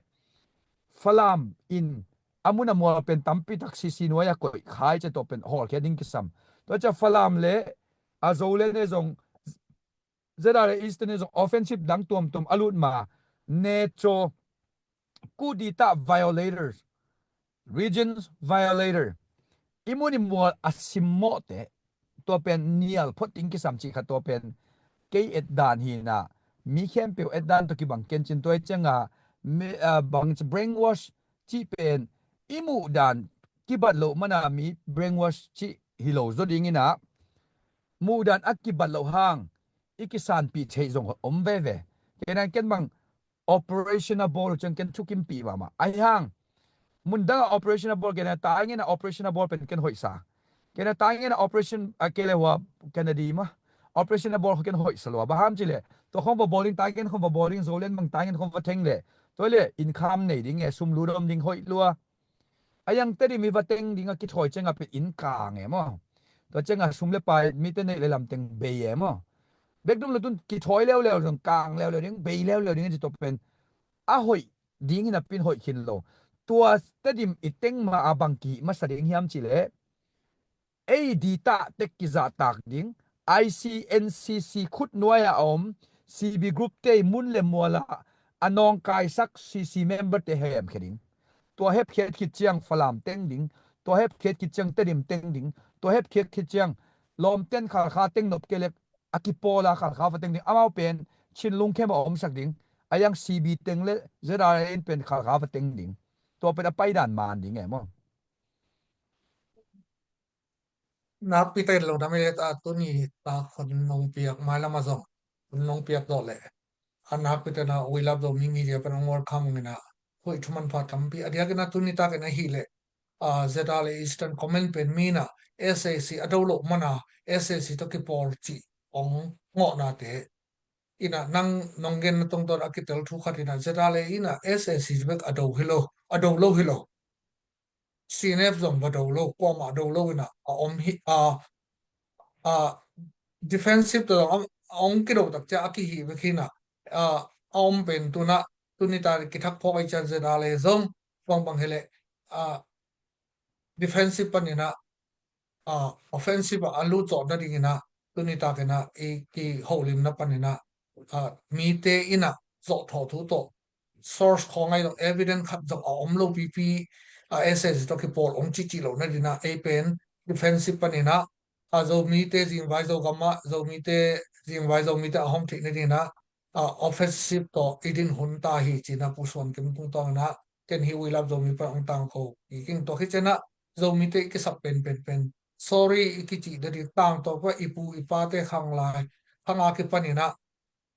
Falam in a mun a mual pen tampi tak C C nuai a koih khai ciah tua pen hawlkhia ding kisam. Tua ciah Falam le a Zoland e zong Z R A Eastern e zong offensive dang tuamtuam a lut ma, neco, coup d'etat violators, regime violator, i mun i mual a simmawhte tua pen nial phot ding kisam cih kha tua pen kei etdan hi na, mi khempeuh etdan tawh kibang kencin tua i cianga mi, ah, bang ci brainwash cih pen i muhdan kibat loh mana mi brainwash cih hi lo zaw dingin a muhdan a kibat loh hang i kisanpih theih zong om veve. Kenan ken bang operation a bawl uh ciang ken thukimpih mahmah. Ahi hang, mundang a operation a bawl, ken a taingen a operation a bawl pen ken hoihsa. Ken a taingen a operation a kei le hua Kennedy mah operation a bawl ken hoihsa lua. Bang ham cih leh, tua khong va bawl ding, taingen khong va bawl ding, Zoland bang taingen khong va theng leh, tua leh income nei ding e, sum lut om ding hoih lua. A iang Tedim i va teng ding a kithawi cianga pen inn kang e maw? Tua cianga sum le pai mite neih le lamteng bei e maw? Bekdum lo tun kithawi leuleu zong kang leuleu ding, bei leuleu ding a ci tua pen a hoih ding hi napin hoih khin lo. Tua Tedim i teng ma a bang kihih masa ding hiam cih leh ei data tek kizahtak ding, I C N C C khut nuai a om C B group te i mun le mual ah a nawngkaisak C C member te hemkhia ding. Tua hepkhiat khit ciang Falam teng ding, tua hepkhiat khit ciang Tedim teng ding, tua hepkhiat khit ciang lawmten Khalkha teng nop kei lek a kipawl a Khalkha va teng ding. Amau pen Chin lungkhem a omsak ding, a iang C B teng le Z R A in pen Khalkha va teng ding. Tua pen a paidan man ding e maw? Nakpi takin lungdam i le ta, tuni tak hun nong piak, mailam a zong hun nong piak dawh leh a nakpi takin a We Love Zomi Media pan hong welcome ngina. Hoih thu manpha tampi a diakin a tuni takin a hih leh, a, Z R A Eastern Command pen mi na S A C a do loh mana S A C tawh kipawl cih hong ngawhnate ina nang nong genna tungtawn a kitel thu khat ina Z R A ina S A C bek a do hi lo, a do lo hi lo. C N F zong va do lo, kuamah do lo ina a om hi a, a defensive tawh zong a ong kido tak cia a kihi bek hi ina a, a om pen tuna tuni ta kithak phawk ai cian Z R A zong bangbang hi leh a defensive pan ina a offensive ah a lut zawh nading ina tuni tak ina i kiholimna pan ina a mite ina zawh thawh thu tawh source khawng ai lo evidence khat zong a om lo pipi a S A C tawh kipawl ong cici lo nading ina ei pen defensive pan ina a Zomite zingvai Zogam ah Zomite zingvai Zomite a hong theih nading ina a offensive tawh i din hun ta hi ci ina Pu Suan Kim tungtawn ina ken hi We Love Zomi pan ong tangko i king tuak hi cian ina Zomite i kisap pen pen pen sorry i kicih nading tangtawp a i pu i pate khang lai khang a kipan ina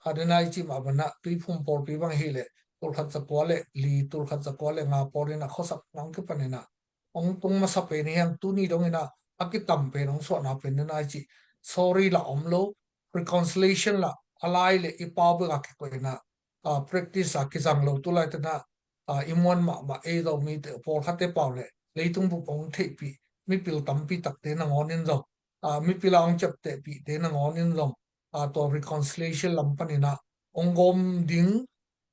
a dena i cih mah bana Tuiphum pawlpi bang hi leh tulkhat zakua le li tulkhat zakua le nga pawl ina khuasak nang kipan ina ong tung masa pen hi hang tuni dong ina a kitam pen ong suahna pen dena i cih sorry la om lo reconciliation la a lai le i pau bek a kikoih ina a practice a kizang lo tu lai tena a i muan mahmah ei Zomite pawlkhatte pau le leitung bup ong theihpih mipil tampi takte nangawn in zong a mipil a ong ciaptehpihte nangawn in zong a tua reconciliation lam pan ina ong gawm ding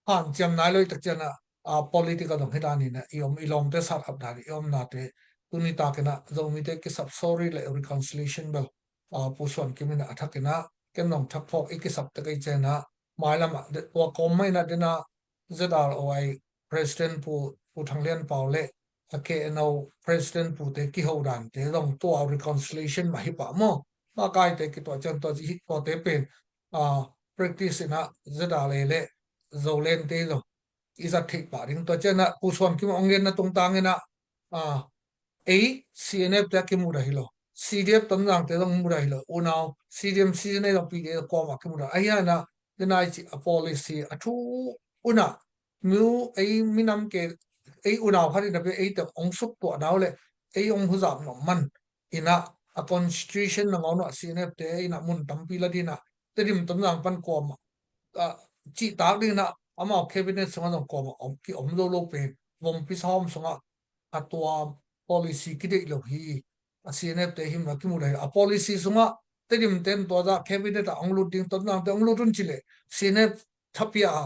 hanciam nai lo i tak cian ina a politic a dong hi dan ina i om i lawmte satkhap dan i omnate tuni tak ina Zomite kisap sorry le reconciliation bel a Pu Suan Kim ina a thak ina ken nong thak phawk i kisap tek ei cian ina mailam ah tua kawm mah ina dena Z R O I President Pu Pu Thang Lian Pau le a K N O President Pute kiho dante zong tua reconciliation mah hi pah maw makaite kituah cian tua ci hi tuate pen a practice ina Z R A le Zolente zong i zat theih pah ding tua cian ina Pu Suan Kim ong genna tungtang ina a ei C N F te a kimudah hi lo C D F Tonzangte zong mudah hi lo unau C D M C N A zong P D F kuamah kimudah ahi ina dena i cih a policy a thu una mi ei minam ke ei unau khat ina pe ei te ong suk tuah nau le ei ong huzap nop man ina a constitution nangawn ah C N F te ina mun tampi la dina Tedim Tonzang pan kuamah a cihtak ding ina amau cabinet sungah zong kuamah om ki om lo lo pen vompi sawm sungah a tua policy kideih lo hi a C N F te him a kimu lo hi a policy sungah Tedim ten tua zah cabinet ah ong lut ding Tonzang te ong lut un ci le C N F thapia a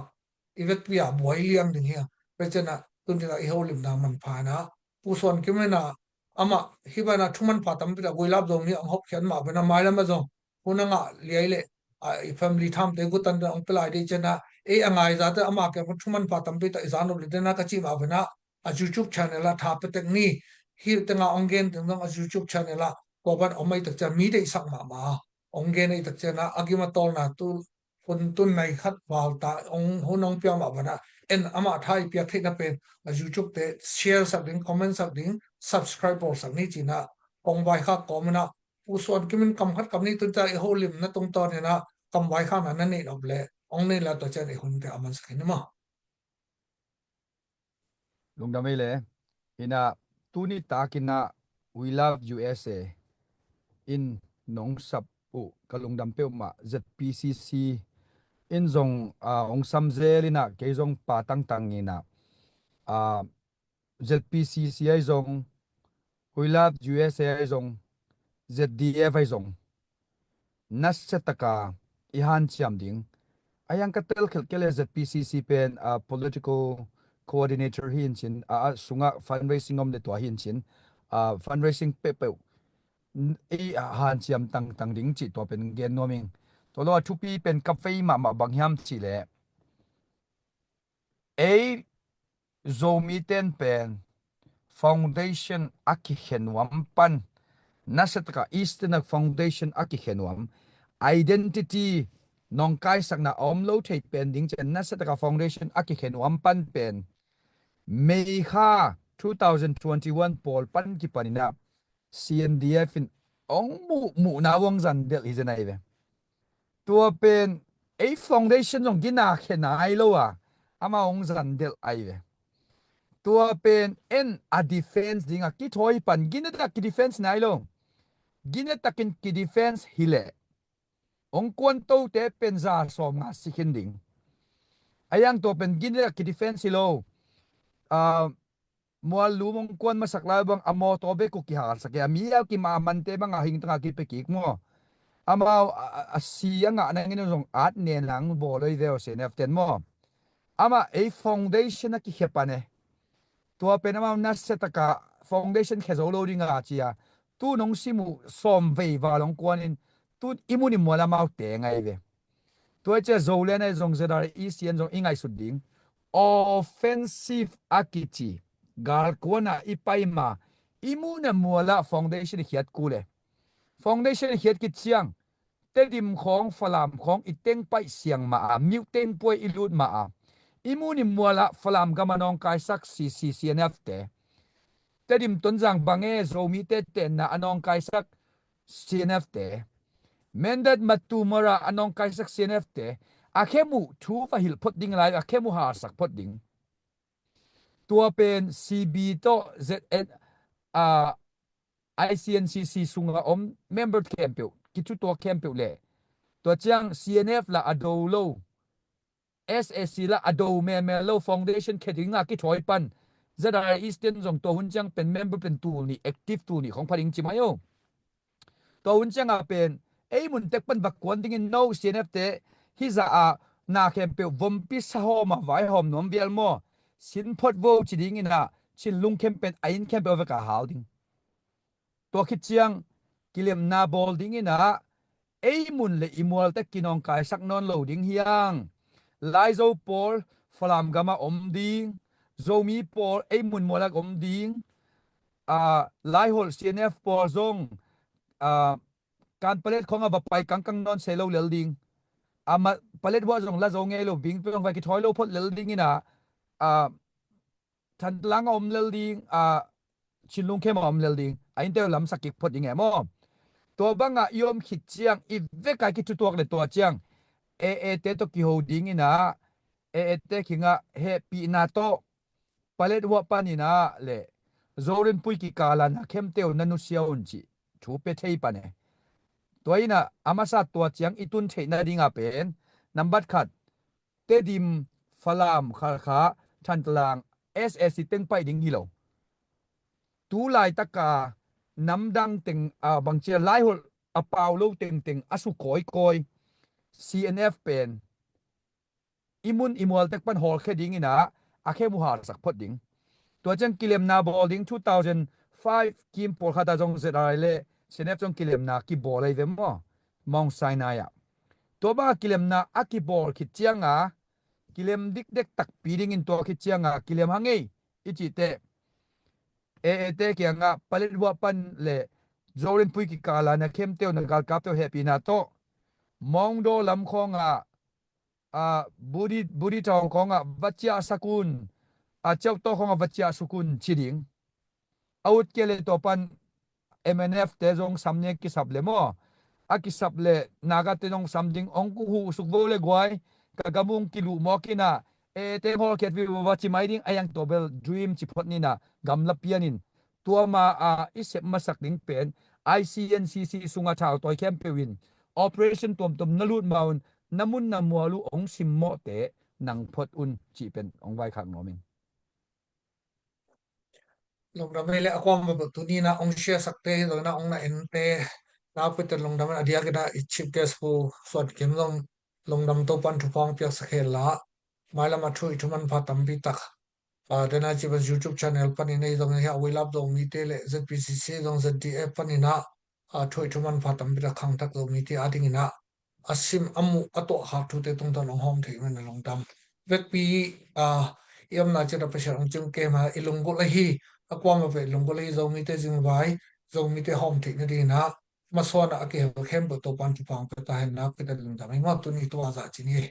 i vekpi a buai liang ding hi a pe cian ina tuni ina i holimna manpha ina Pu Suan Kim ina amah hi bana thumanpha tampi tak We Love Zomi ong hopkhiat mah bana mailam a zong hun a ngah liai le a i family thamte gutan ina ong pelai dei cian ina ei a ngai zate ama ke thumanpha tampi tak i zan up le dena ka cih mah bana a YouTube channel a tha petek ni hi tenga ong gen teng zong a YouTube channel a tua ban om ei tak cian mi deihsak mahmah ong gen ei tak cian ina a gim a tawlna tu hun tun nai khat val ta ong hun ong piak mah bana en amah tha i piak theihna pen a YouTube te share sak ding comment sak ding subscribe bawl sak ni ci ina kong vaikhak kawm ina Pu Suan Kim in kam khat kam nih tun ta i holimna tungtawn ina kam vaikhakna na neih nop le ong nei la tua cian i hunte a mansak hi ni maw? Lungdam ei le ina tuni tak ina We Love U S A in nong sap uh ka lungdam peuhmah Z P C C in zong a ong sam zel ina kei zong pa tangtang ina a Z P C C ai zong We Love U S A ai zong Z D F ai zong nasia taka i hanciam ding. A yang ka tel khelh kei le Z P C C pen a political coordinator hi in cin a sungah fundraising om le tua hi in cin a fundraising peuhpeuh i hanciam tangtang ding cih tua pen gen nuam ing. Tua lo a thupi pen ka vei mahmah bang hiam cih le ei Zomi ten pen foundation a kikhe nuam pan nasia taka Eastern foundation a kikhe nuam identity nongkaisakna a om lo thei pen ding cian nasia taka foundation a kikhe nuam pan pen May kha two thousand twenty-one pawl pan kipan ina C N D F in ong muh muhna ong zan delh hi zen ai ve. Tua pen ei foundation zong gina khe nai lo a ama ong zan delh ai ve. Tua pen en a defense dinga kithawi pan gina tak ki defense nai lo. Gina takin ki defense hi leh Hong kuan tote pen za sawm nga si khin ding. A yang tua pen gin lek a ki defense hi lo. Ah, mual lum hong kuan masak lai bang a mawtaw bek uh kihalsak e. A mi a kimamante bang a hing tanga kipia kik maw. Amau a, a, a si a ngah nangin zong at nen lang bawl oi ve uh CNF ten maw. Amah ei foundation a kikhia pan e. Tua pen amau nasia taka foundation khia zo lo ding a ci a. Tu nong sim uh sawm vei val hong kuanin tu i mun i mual amau te ngai ve. Tua i cia Zoland a i zong ZRA ECN zong i ngaihsut ding. Offensive a kici galkuan a i pai ma i mun a mual ah foundation i khiat kul e. Foundation i khiat kit ciang Tedim khawng, Falam khawng i teng paih siang mah a, miuh teng puai i lut mah a, i mun i mual ah Falam gam a nawngkaisak CCCNF te, Tedim Tonzang bang e Zomite tenna a nawngkaisak CNF te, Mindat Matu Mara a nawngkaisak CNF te, a khem uh thu va hilh phot ding lai, a khem uh halsak phot ding. Tua pen CB tawh ZN, ah, ICNCC sunga om member khempeuh, kithutuak khempeuh le tua ciang CNF la a do lo, SAC la a do melmel lo, foundation khia dinga kithawi pan ZRA ECN zong tua hun ciang pen member pen tul nih, active tul nih khong pha ding ci mai o. Tua hun cianga pen ei mun tek pan va kuan dingin no CNF te hih zah a na khempeuh vompi sahawm a vaihawm nuam vial maw, sin phot vo ci dingin ah Chin Lungkhem pen a inn khempeuh a vek a hau ding. Tua khit ciang kilemna bawl dingin ah ei mun le i mual tek kinawngkaisak nawn lo ding hiang. Laizo pawl Falam gam ah om ding, Zomi pawl ei mun mual ah om ding. Ah, Laiholh CNF pawl zong, ah, Kanpalet khawng a va pai kangkang nawn se lo lel ding. Ah, ma, Paletwa zong la zo ngei lo, Vingpek zong va kithawi lo phot lel dingin ah, ah, Thantlang a om lel ding, ah, Chin Lungkhem a om lel ding. A innte uh lamsak kik phot ding e maw. Tua bangah i om khit ciang i vek a kithutuak le tua ciang AA te tawh kiho dingin ah AA te kingah hehpihna tawh Paletwa panin ah le Zorinpui kikal a na khemte uh na nusia un cih thu pia thei pan e. Tua in ah a masa tua ciang i tun theihna dingah pen nambat khat, Tedim, Falam, Khalkha, Thantlang, SAC teng paih ding hi lo. Tu laitaka namdang teng, ah, bangcia Laiholh a pau lo tengteng a su kawikawi CNF pen i mun i mual tek pan hawlkhia dingin ah a khem uh halsak phot ding. Tua ciang kilemna bawl ding, two thousand five kim pawlkhat ah zong ZRA le CNF zong kilemna kibawl ahi ve maw, Mount Sinai ah. Tua banga kilemna a kibawl khit cianga kilem dikdek takpi dingin tua khit cianga kilem hang ei i cih teh AA te kiangah Paletwa pan le Zorinpui kikal a na khemte uh na galkapte uh hehpihna tawh Mawngdaw lam khawngah, ah, Budi, Budi Tawng khawngah va ciahsak un, ah, Ciauhtaw khawngah va ciahsuk un ci ding. A ut kei le tua pan MNF te zong sam nek kisap le maw, a kisap le Naga te zong sam ding, ong ku huh suk vo le guai, ka gam ung kiluh mawk in ah, eh, teng hawlkhiat vivo va ci mai ding, a yang tua bel dream ci phot ni in ah gamla pian in. Tua ma a i sep masak ding pen ICNCC sunga thautawi khempeuh in operation tuamtuam na lut ma un, na mun na mual uh ong simmawhte nang phot un cih pen ong vaikhak nuam in. Lungdam ei le a kuam bebek tuni in ah ong share sakte hi lo in ah ong na ente nakpi takin lungdam in, a diakin ah i chief guest Pu Suan Kim zong lungdam, Topan thupha ong piaksak hen la, mailam a thu i thu manpha tampi tak, ah, dena chief a YouTube channel panin ei zong hi a, We Love Zomite le ZPCC zong ZDF panin ah, ah, thu i thu manpha tampi tak khangthak Zomite a dingin ah a sim a muh a tuahkhak thute tungtawn ong hawm theih man a lungdam. Vekpi, ah, i omna ciat a Pasian ong cing kem a, i lunggulh ahi, a kuama peuh i lunggulh ahi Zomite zingvai, Zomite hawm theih nadingin ah masuan ah a kihel khempeuh Topan thupha ong pia ta hen, nakpi takin lungdam ei maw. Tuni tua zah ci ni ei.